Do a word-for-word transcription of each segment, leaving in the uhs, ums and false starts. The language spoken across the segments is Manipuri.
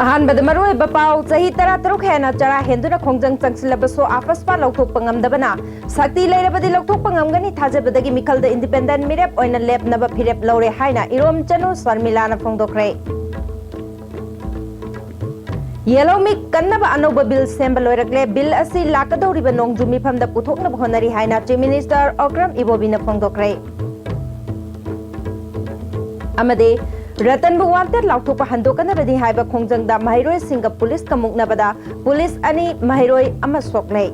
ꯑꯍꯥꯟꯕꯗ ꯃꯔꯨꯑꯣꯏꯕ ꯄꯥꯎ꯫ ꯆꯍꯤ ꯇꯔꯥꯇꯔꯨꯛ ꯍꯦꯟꯅ ꯆꯔꯥ ꯍꯦꯟꯗꯨꯅ ꯈꯣꯡꯖꯪ ꯆꯪꯁꯤꯜꯂꯕꯁꯨ ꯑꯐꯁꯄꯥ ꯂꯧꯊꯣꯛꯄ ꯉꯝꯗꯕꯅ ꯁꯛꯇꯤ ꯂꯩꯔꯕꯗꯤ ꯂꯧꯊꯣꯛꯄ ꯉꯝꯒꯅꯤ ꯊꯥꯖꯕꯗꯒꯤ ꯃꯤꯈꯜꯗ independent ꯃꯤꯔꯦꯞ ꯑꯣꯏꯅ ꯂꯦꯞꯅꯕ ꯐꯤꯔꯦꯞ ꯂꯧꯔꯦ ꯍꯥꯏꯅ ꯏꯔꯣꯝꯆꯅꯨ ꯁꯔꯃꯤꯂꯥꯅ ꯐꯣꯡꯗꯣꯛꯈ꯭ꯔꯦ꯫ Yellow Meat ꯀꯟꯅꯕ ꯑꯅꯧꯕ ꯕꯤꯜ ꯁꯦꯝꯕ ꯂꯣꯏꯔꯛꯂꯦ꯫ ꯕꯤꯜ ꯑꯁꯤ ꯂꯥꯛꯀꯗꯧꯔꯤꯕ ꯅꯣꯡꯖꯨ ꯃꯤꯐꯝꯗ ꯄꯨꯊꯣꯛꯅꯕ ꯍꯣꯠꯅꯔꯤ ꯍꯥꯏꯅ Chief Minister ꯑꯣꯀ꯭ꯔꯝ ꯏꯕꯣꯕꯤꯅ ꯐꯣꯡꯗꯣꯛꯈ꯭ꯔꯦ꯫ ꯑꯃꯗꯤ ꯔꯇꯟꯕꯨ wanted ꯂꯥꯎꯊꯣꯛꯄ ꯍꯟꯗꯣꯛꯀꯅꯕꯅꯤ ꯍꯥꯏꯕ ꯈꯣꯡꯖꯪꯗ ꯃꯍꯩꯔꯣꯏꯁꯤꯡꯒ ꯄꯨꯂꯤꯁꯀ ꯃꯨꯛꯅꯕꯗ ꯄꯨꯂꯤꯁ ꯑꯅꯤ, ꯃꯍꯩꯔꯣꯏ ꯑꯃ ꯁꯣꯛꯅꯩ꯫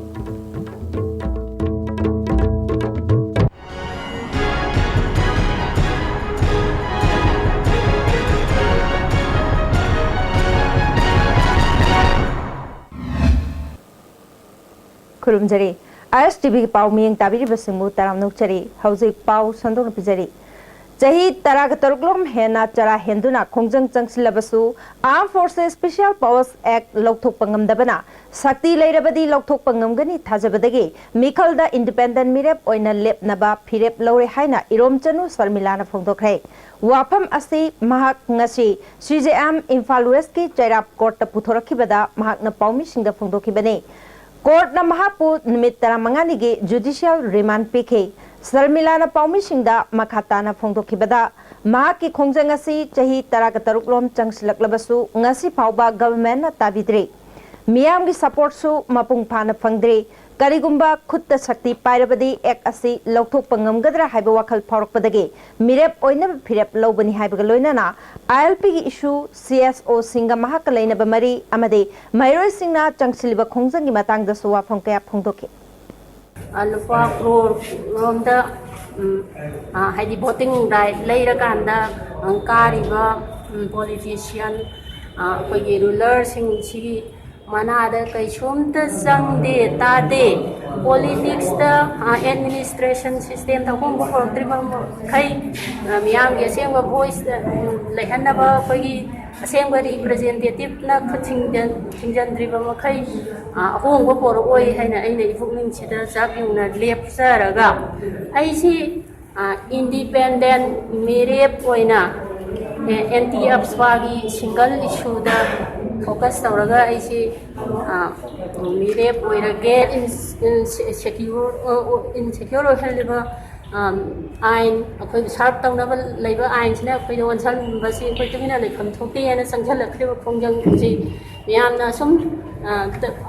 ꯈꯨꯔꯨꯝꯖꯔꯤ꯫ ISTVꯒꯤ ꯄꯥꯎ ꯃꯤꯠꯌꯦꯡ ꯇꯥꯕꯤꯔꯤꯕꯁꯤꯡꯕꯨ ꯇꯔꯥꯝꯅ ꯑꯣꯛꯆꯔꯤ꯫ ꯍꯧꯖꯤꯛ ꯄꯥꯎ ꯁꯟꯗꯣꯛꯅ ꯄꯤꯖꯔꯤ꯫ ꯆꯍꯤ ꯇꯔꯥꯒ ꯇꯔꯨꯛ ꯂꯣꯝ ꯍꯦꯟꯅ ꯆꯔꯥ ꯍꯦꯟꯗꯨꯅ ꯈꯣꯡꯖꯪ ꯆꯪꯁꯤꯜꯂꯕꯁꯨ, Armed Forces Special Powers Act ꯂꯧꯊꯣꯛꯄ ꯉꯝꯗꯕꯅ ꯁꯛꯇꯤ ꯂꯩꯔꯕꯗꯤ ꯂꯧꯊꯣꯛꯄ ꯉꯝꯒꯅꯤ ꯊꯥꯖꯕꯗꯒꯤ ꯃꯤꯈꯜꯗ independent ꯃꯤꯔꯦꯞ ꯑꯣꯏꯅ ꯂꯦꯞꯅꯕ ꯐꯤꯔꯦꯞ ꯂꯧꯔꯦ ꯍꯥꯏꯅ ꯏꯔꯣꯝꯆꯅꯨ ꯁꯔꯃꯤꯂꯥꯅ ꯐꯣꯡꯗꯣꯛꯈ꯭ꯔꯦ꯫ ꯋꯥꯐꯝ ꯑꯁꯤ ꯃꯍꯥꯛ ꯉꯁꯤ CJM ꯏꯝꯐꯥꯜ Westꯀꯤ ꯆꯩꯔꯥꯞ courtꯇ ꯄꯨꯊꯣꯔꯛꯈꯤꯕꯗ ꯃꯍꯥꯛꯅ ꯄꯥꯎꯃꯤꯁꯤꯡꯗ ꯐꯣꯡꯗꯣꯛꯈꯤꯕꯅꯤ꯫ Courtꯅ ꯃꯍꯥꯛꯄꯨ ꯅꯨꯃꯤꯠ ꯇꯔꯥꯃꯉꯥꯅꯤꯒꯤ judicial remand ꯄꯤꯈꯤ꯫ ꯁꯔꯃꯤꯂꯥꯅ ꯄꯥꯎꯃꯤꯁꯤꯡꯗ ꯃꯈꯥ ꯇꯥꯅ ꯐꯣꯡꯗꯣꯛꯈꯤꯕꯗ, ꯃꯍꯥꯛꯀꯤ ꯈꯣꯡꯖꯪ ꯑꯁꯤ ꯆꯍꯤ ꯇꯔꯥꯒ ꯇꯔꯨꯛ ꯂꯣꯝ ꯆꯪꯁꯤꯜꯂꯛꯂꯕꯁꯨ ꯉꯁꯤ ꯐꯥꯎꯕ governmentꯅ ꯇꯥꯕꯤꯗ꯭ꯔꯤ꯫ ꯃꯤꯌꯥꯝꯒꯤ supportꯁꯨ ꯃꯄꯨꯡ ꯐꯥꯅ ꯐꯪꯗ꯭ꯔꯤ꯫ ꯀꯔꯤꯒꯨꯝꯕ ꯈꯨꯠꯇ ꯁꯛꯇꯤ ꯄꯥꯏꯔꯕꯗꯤ act ꯑꯁꯤ ꯂꯧꯊꯣꯛꯄ ꯉꯝꯒꯗ꯭ꯔꯥ ꯍꯥꯏꯕ ꯋꯥꯈꯜ ꯐꯥꯎꯔꯛꯄꯗꯒꯤ ꯃꯤꯔꯦꯞ ꯑꯣꯏꯅꯕ ꯐꯤꯔꯦꯞ ꯂꯧꯕꯅꯤ ꯍꯥꯏꯕꯒ ꯂꯣꯏꯅꯅ ILPꯒꯤ issue, CSOꯁꯤꯡꯒ ꯃꯍꯥꯛꯀ ꯂꯩꯅꯕ ꯃꯔꯤ ꯑꯃꯗꯤ ꯃꯍꯩꯔꯣꯏꯁꯤꯡꯅ ꯆꯪꯁꯤꯜꯂꯤꯕ ꯈꯣꯡꯖꯪꯒꯤ ꯃꯇꯥꯡꯗꯁꯨ ꯋꯥꯐꯝ ꯀꯌꯥ ꯐꯣꯡꯗꯣꯛꯈꯤ꯫ ꯑ, ꯂꯨꯄꯥ ꯀ꯭ꯔꯣꯔ ꯔꯣꯝꯗ, ꯎꯝ, ꯑ, ꯍꯥꯏꯗꯤ voting right ꯂꯩꯔꯀꯥꯟꯗ, ꯑ, ꯀꯥꯔꯤꯕ, ꯎꯝ, politician, ꯑ, ꯑꯩꯈꯣꯏꯒꯤ rulerꯁꯤꯡꯁꯤꯒꯤ ꯃꯅꯥꯗ ꯀꯩꯁꯨꯝꯇ ꯆꯪꯗꯦ, ꯇꯥꯗꯦ꯫ Politicsꯇ, ꯑ, administration systemꯗ ꯑꯍꯣꯡꯕ ꯄꯨꯔꯛꯇ꯭ꯔꯤꯕ ꯃꯈꯩ, ꯑ, ꯃꯤꯌꯥꯝꯒꯤ ꯑꯁꯦꯡꯕ voice, ꯑ, ꯂꯩꯍꯟꯅꯕ ꯑꯩꯈꯣꯏꯒꯤ ꯑꯁꯦꯡꯕ representativeꯅ ꯈꯨꯠ ꯊꯤꯡꯖꯤꯟ-, ꯊꯤꯡꯖꯤꯟꯗ꯭ꯔꯤꯕ ꯃꯈꯩ, ꯑ, ꯑꯍꯣꯡꯕ ꯄꯨꯔꯛꯑꯣꯏ ꯍꯥꯏꯅ ꯑꯩꯅ ꯏꯄꯨꯛꯅꯤꯡꯁꯤꯗ ꯆꯞ ꯌꯨꯡꯅ ꯂꯦꯞꯆꯔꯒ ꯑꯩꯁꯤ, ꯑ, independent ꯃꯤꯔꯦꯞ ꯑꯣꯏꯅ, ꯑꯦ, anti AFSPAꯒꯤ single issueꯗ ꯐꯣꯀꯁ ꯇꯧꯔꯒ ꯑꯩꯁꯤ ꯃꯤꯔꯦꯞ ꯑꯣꯏꯔꯒꯦ꯫ ꯏꯟꯁꯦꯀ꯭ꯌꯣꯔ ꯏꯟꯁꯦꯀ꯭ꯌꯣꯔ ꯑꯣꯏꯍꯜꯂꯤꯕ ꯑꯥꯏꯟ, ꯑꯩꯈꯣꯏꯕꯨ ꯁꯥꯔꯞ ꯇꯧꯅꯕ ꯂꯩꯕ ꯑꯥꯏꯟꯁꯤꯅ ꯑꯩꯈꯣꯏꯗ ꯑꯣꯟꯁꯤꯟꯕꯁꯤ ꯑꯩꯈꯣꯏ ꯇꯨꯃꯤꯟꯅ ꯂꯩꯐꯝ ꯊꯣꯛꯇꯦ ꯍꯥꯏꯅ ꯆꯪꯁꯤꯜꯂꯛꯈ꯭ꯔꯤꯕ ꯈꯣꯡꯖꯪꯁꯤ ꯃꯌꯥꯝꯅ ꯁꯨꯝ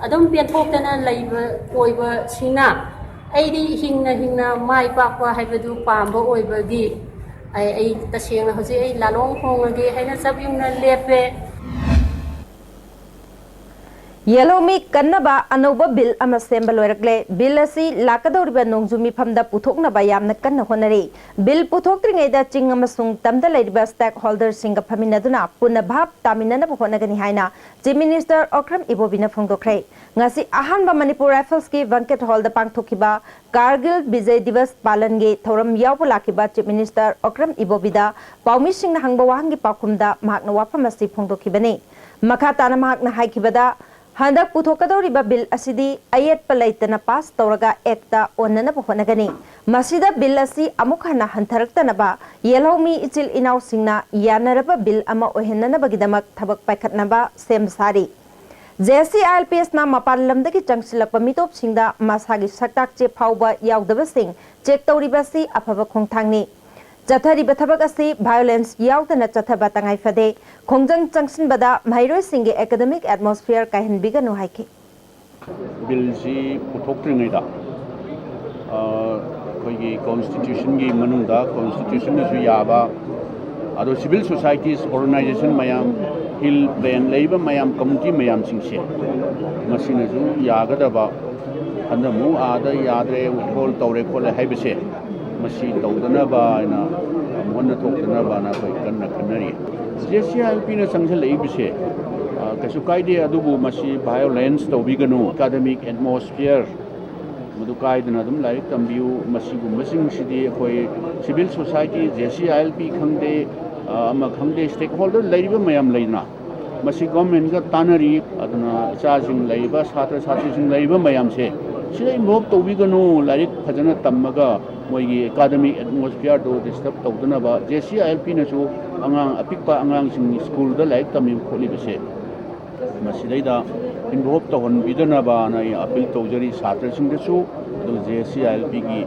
ꯑꯗꯨꯝ ꯄꯦꯟꯊꯣꯛꯇꯅ ꯂꯩꯕ ꯑꯣꯏꯕꯁꯤꯅ ꯑꯩꯗꯤ ꯍꯤꯡꯅ ꯍꯤꯡꯅ ꯃꯥꯏ ꯄꯥꯛꯄ ꯍꯥꯏꯕꯗꯨ ꯄꯥꯝꯕ ꯑꯣꯏꯕꯒꯤ ꯑꯩ ꯑꯩ ꯇꯁꯦꯡꯅ ꯍꯧꯖꯤꯛ ꯑꯩ ꯂꯥꯂꯣꯡ ꯍꯣꯡꯉꯒꯦ ꯍꯥꯏꯅ ꯆꯞ ꯌꯨꯡꯅ ꯂꯦꯞꯄꯦ꯫ ꯌꯦꯜꯍꯧꯃꯤ ꯀꯟꯅꯕ ꯑꯅꯧꯕ ꯕꯤꯜ ꯑꯃ ꯁꯦꯝꯕ ꯂꯣꯏꯔꯛꯂꯦ꯫ ꯕꯤꯜ ꯑꯁꯤ ꯂꯥꯛꯀꯗꯧꯔꯤꯕ ꯅꯣꯡꯖꯨ ꯃꯤꯐꯝꯗ ꯄꯨꯊꯣꯛꯅꯕ ꯌꯥꯝꯅ ꯀꯟꯅ ꯍꯣꯠꯅꯔꯤ꯫ ꯕꯤꯜ ꯄꯨꯊꯣꯛꯇ꯭ꯔꯤꯉꯩꯗ ꯆꯤꯡ ꯑꯃꯁꯨꯡ ꯇꯝꯗ ꯂꯩꯔꯤꯕ ꯁ꯭ꯇꯦꯛ ꯍꯣꯜꯗꯔꯁꯤꯡꯒ ꯐꯝꯃꯤꯟꯅꯗꯨꯅ ꯄꯨꯟꯅ ꯚꯥꯞ ꯇꯥꯃꯤꯟꯅꯅꯕ ꯍꯣꯠꯅꯒꯅꯤ ꯍꯥꯏꯅ ꯆꯤꯐ ꯃꯤꯅꯤꯁꯇꯔ ꯑꯣꯀ꯭ꯔꯝ ꯏꯕꯣꯕꯤꯅ ꯐꯣꯡꯗꯣꯛꯈ꯭ꯔꯦ꯫ ꯉꯁꯤ ꯑꯍꯥꯟꯕ ꯃꯅꯤꯄꯨꯔ ꯔꯥꯏꯐꯜꯁꯀꯤ ꯕꯦꯡꯀꯦꯠ ꯍꯣꯜꯗ ꯄꯥꯡꯊꯣꯛꯈꯤꯕ ꯀꯥꯔꯒꯤꯜ ꯕꯤꯖꯌ ꯗꯤꯕꯁ ꯄꯥꯂꯟꯒꯤ ꯊꯧꯔꯝ ꯌꯥꯎꯕ ꯂꯥꯛꯈꯤꯕ ꯆꯤꯐ ꯃꯤꯅꯤꯁꯇꯔ ꯑꯣꯀ꯭ꯔꯝ ꯏꯕꯣꯕꯤꯗ ꯄꯥꯎꯃꯤꯁꯤꯡꯅ ꯍꯪꯕ ꯋꯥꯍꯪꯒꯤ ꯄꯥꯎꯈꯨꯝꯗ ꯃꯍꯥꯛꯅ ꯋꯥꯐꯝ ꯑꯁꯤ ꯐꯣꯡꯗꯣꯛꯈꯤꯕꯅꯤ꯫ ꯃꯈꯥ ꯇꯥꯅ ꯃꯍꯥꯛꯅ ꯍꯥꯏꯈꯤꯕꯗ, ꯍꯟꯗꯛ ꯄꯨꯊꯣꯛꯀꯗꯧꯔꯤꯕ ꯕꯤꯜ ꯑꯁꯤꯗꯤ ꯑꯌꯦꯠꯄ ꯂꯩꯇꯅ ꯄꯥꯁ ꯇꯧꯔꯒ ꯑꯦꯛꯇ ꯑꯣꯟꯅꯅꯕ ꯍꯣꯠꯅꯒꯅꯤ꯫ ꯃꯁꯤꯗ ꯕꯤꯜ ꯑꯁꯤ ꯑꯃꯨꯛ ꯍꯟꯅ ꯍꯟꯊꯔꯛꯇꯅꯕ ꯌꯦꯜꯍꯧꯃꯤ ꯏꯆꯤꯜ ꯏꯅꯥꯎꯁꯤꯡꯅ ꯌꯥꯅꯔꯕ ꯕꯤꯜ ꯑꯃ ꯑꯣꯏꯍꯟꯅꯅꯕꯒꯤꯗꯃꯛ ꯊꯕꯛ ꯄꯥꯏꯈꯠꯅꯕ ꯁꯦꯝ ꯁꯥꯔꯤ꯫ J C I L P ꯑꯦꯁꯅ ꯃꯄꯥꯟ ꯂꯝꯗꯒꯤ ꯆꯪꯁꯤꯜꯂꯛꯄ ꯃꯤꯇꯣꯞꯁꯤꯡꯗ ꯃꯁꯥꯒꯤ ꯁꯛꯇꯥꯛ ꯆꯦ ꯐꯥꯎꯕ ꯌꯥꯎꯗꯕꯁꯤꯡ ꯆꯦꯛ ꯇꯧꯔꯤꯕ ꯑꯁꯤ ꯑꯐꯕ ꯈꯣꯡꯊꯥꯡꯅꯤ꯫ ꯆꯠꯊꯔꯤꯕ ꯊꯕꯛ ꯑꯁꯤ ꯚꯥꯏꯑꯣꯂꯦꯟꯁ ꯌꯥꯎꯗꯅ ꯆꯠꯊꯕ ꯇꯉꯥꯏ ꯐꯗꯦ꯫ ꯈꯣꯡꯖꯪ ꯆꯪꯁꯤꯟꯕꯗ ꯃꯍꯩꯔꯣꯏꯁꯤꯡꯒꯤ ꯑꯦꯀꯥꯗꯃꯤꯛ ꯑꯦꯠꯃꯣꯁꯐꯤꯌꯔ ꯀꯥꯏꯍꯟꯕꯤꯒꯅꯨ ꯍꯥꯏꯈꯤ꯫ ꯕꯤꯜꯁꯤ ꯄꯨꯊꯣꯛꯇ꯭ꯔꯤꯉꯩꯗ, ꯑ, ꯑꯩꯈꯣꯏꯒꯤ ꯀꯣꯟꯁꯇꯤꯇ꯭ꯌꯨꯁꯟꯒꯤ ꯃꯅꯨꯡꯗ ꯀꯣꯟꯁꯇꯤꯇ꯭ꯌꯨꯁꯟꯗꯁꯨ ꯌꯥꯕ, ꯑꯗꯣ ꯁꯤꯚꯤꯜ ꯁꯣꯁꯥꯏꯇꯤꯁ ꯑꯣꯔꯒꯅꯥꯏꯖꯦꯁꯟ ꯃꯌꯥꯝ, ꯍꯤꯜ ꯄ꯭ꯂꯦꯟ ꯂꯩꯔꯤꯕ ꯃꯌꯥꯝ, ꯀꯝꯃꯨꯅꯤꯇꯤ ꯃꯌꯥꯝꯁꯤꯡꯁꯦ ꯃꯁꯤꯅꯁꯨ ꯌꯥꯒꯗꯕ, ꯍꯟꯗꯛꯃꯨꯛ ꯑꯥꯗ ꯌꯥꯗ꯭ꯔꯦ, ꯋꯤꯊꯣꯜ ꯇꯧꯔꯦ ꯈꯣꯠꯂꯦ ꯍꯥꯏꯕꯁꯦ, ꯃꯁꯤ ꯇꯧꯗꯅꯕ ꯍꯥꯏꯅ, ꯑꯃꯨꯛ ꯍꯟꯅ ꯊꯣꯛꯇꯅꯕꯅ ꯑꯩꯈꯣꯏ ꯀꯟꯅ ꯈꯟꯅꯔꯤ꯫ ꯖꯦ ꯁꯤ ꯑꯥꯏ ꯑꯦꯜ ꯄꯤꯅ ꯆꯪꯁꯤꯜꯂꯛꯏꯕꯁꯦ, ꯑ, ꯀꯩꯁꯨ ꯀꯥꯏꯗꯦ, ꯑꯗꯨꯕꯨ ꯃꯁꯤ ꯚꯥꯏꯑꯣꯂꯦꯟꯁ ꯇꯧꯕꯤꯒꯅꯨ, ꯑꯦꯀꯥꯗꯃꯤꯛ ꯑꯦꯠꯃꯣꯁꯐꯤꯌꯔ ꯃꯗꯨ ꯀꯥꯏꯗꯅ ꯑꯗꯨꯝ ꯂꯥꯏꯔꯤꯛ ꯇꯝꯕꯤꯌꯨ, ꯃꯁꯤꯒꯨꯝꯕꯁꯤꯡꯁꯤꯗꯤ ꯑꯩꯈꯣꯏ civil society, J C I L P ꯈꯪꯗꯦ, ꯑ, ꯑꯃ ꯈꯪꯗꯦ, ꯁ꯭ꯇꯦꯛ ꯍꯣꯜꯗꯔ ꯂꯩꯔꯤꯕ ꯃꯌꯥꯝ ꯂꯩꯅ, ꯃꯁꯤ ꯒꯣꯔꯃꯦꯟꯒ ꯇꯥꯟꯅꯔꯤ꯫ ꯑꯗꯨꯅ ꯏꯆꯥꯁꯤꯡ ꯂꯩꯔꯤꯕ, ꯁꯥꯇ꯭ꯔ ꯁꯥꯇ꯭ꯔꯤꯁꯤꯡ ꯂꯩꯔꯤꯕ ꯃꯌꯥꯝꯁꯦ ꯁꯤꯗ ꯏꯟꯚꯣꯜꯕ ꯇꯧꯕꯤꯒꯅꯨ, ꯂꯥꯏꯔꯤꯛ ꯐꯖꯅ ꯇꯝꯃꯒ ꯃꯣꯏꯒꯤ ꯑꯦꯀꯥꯗꯃꯤꯛ ꯑꯦꯠꯃꯣꯁꯐꯤꯌꯔꯗꯨ ꯗꯤꯁꯇꯔꯕ ꯇꯧꯗꯅꯕ꯫ ꯖꯦ ꯁꯤ ꯑꯥꯏ ꯑꯦꯜ ꯄꯤꯅꯁꯨ ꯑꯉꯥꯡ ꯑꯄꯤꯛꯄ ꯑꯉꯥꯡꯁꯤꯡ ꯁ꯭ꯀꯨꯜꯗ ꯂꯥꯏꯔꯤꯛ ꯇꯝꯃꯤꯕ ꯈꯣꯠꯂꯤꯕꯁꯦ ꯃꯁꯤꯗꯩꯗ ꯏꯟꯚꯣꯜꯕ ꯇꯧꯍꯟꯕꯤꯗꯅꯕꯅ ꯑꯩ ꯑꯄꯤꯜ ꯇꯧꯖꯔꯤ ꯁꯥꯇ꯭ꯔꯁꯤꯡꯗꯁꯨ, ꯑꯗꯨꯒ J S C I L ꯄꯤꯒꯤ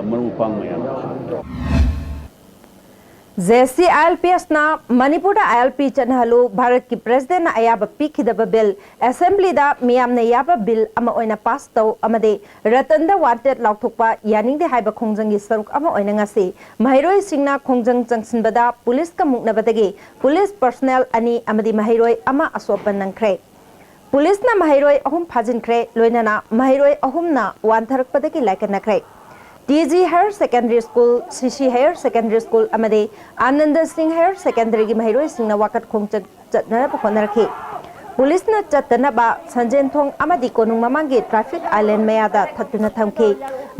ꯃꯔꯨꯞ ꯃꯄꯥꯡ ꯃꯌꯥꯝꯗꯁꯨ꯫ J S C I L P ꯑꯦꯁꯅ ꯃꯅꯤꯄꯨꯔꯗ ꯑꯥꯏ ꯑꯦꯜ ꯄꯤ ꯆꯠꯅꯍꯜꯂꯨ, ꯚꯥꯔꯠꯀꯤ ꯄ꯭ꯔꯦꯁꯤꯗꯦꯟꯠꯅ ꯑꯌꯥꯕ ꯄꯤꯈꯤꯗꯕ ꯕꯤꯜ ꯑꯦꯁꯦꯝꯕ꯭ꯂꯤꯗ ꯃꯤꯌꯥꯝꯅ ꯌꯥꯕ ꯕꯤꯜ ꯑꯃ ꯑꯣꯏꯅ ꯄꯥꯁ ꯇꯧ ꯑꯃꯗꯤ ꯔꯇꯟꯗ ꯋꯥꯟꯇꯦꯗ ꯂꯥꯎꯊꯣꯛꯄ ꯌꯥꯅꯤꯡꯗꯦ ꯍꯥꯏꯕ ꯈꯣꯡꯖꯪꯒꯤ ꯁꯔꯨꯛ ꯑꯃ ꯑꯣꯏꯅ ꯉꯁꯤ ꯃꯍꯩꯔꯣꯏꯁꯤꯡꯅ ꯈꯣꯡꯖꯪ ꯆꯪꯁꯤꯟꯕꯗ ꯄꯨꯂꯤꯁꯀ ꯃꯨꯛꯅꯕꯗꯒꯤ ꯄꯨꯂꯤꯁ ꯄꯔꯁꯣꯅꯦꯜ ꯑꯅꯤ ꯑꯃꯗꯤ ꯃꯍꯩꯔꯣꯏ ꯑꯃ ꯑꯁꯣꯛ ꯑꯄꯟ ꯅꯪꯈ꯭ꯔꯦ꯫ ꯄꯨꯂꯤꯁꯅ ꯃꯍꯩꯔꯣꯏ ꯑꯍꯨꯝ ꯐꯥꯖꯤꯟꯈ꯭ꯔꯦ, ꯂꯣꯏꯅꯅ ꯃꯍꯩꯔꯣꯏ ꯑꯍꯨꯝꯅ ꯋꯥꯟꯊꯔꯛꯄꯗꯒꯤ ꯂꯥꯏꯀꯠꯅꯈ꯭ꯔꯦ꯫ T G higher secondary school, C C higher secondary school ꯑꯃꯗꯤ ꯑꯥꯅꯟꯗ ꯁꯤꯡ ꯍꯥꯌꯔ ꯁꯦꯀꯦꯟꯗꯔꯤꯒꯤ ꯃꯍꯩꯔꯣꯏꯁꯤꯡꯅ ꯋꯥꯀꯠ ꯈꯣꯡꯆꯠ ꯆꯠꯅꯅꯕ ꯍꯣꯠꯅꯔꯛꯈꯤ꯫ ꯄꯨꯂꯤꯁꯅ ꯆꯠꯇꯅꯕ ꯁꯟꯖꯦꯟꯊꯣꯡ ꯑꯃꯗꯤ ꯀꯣꯅꯨꯡ ꯃꯃꯥꯡꯒꯤ ꯇ꯭ꯔꯥꯐꯤꯛ ꯑꯥꯏꯂꯦꯟ ꯃꯌꯥꯗ ꯊꯠꯇꯨꯅ ꯊꯝꯈꯤ꯫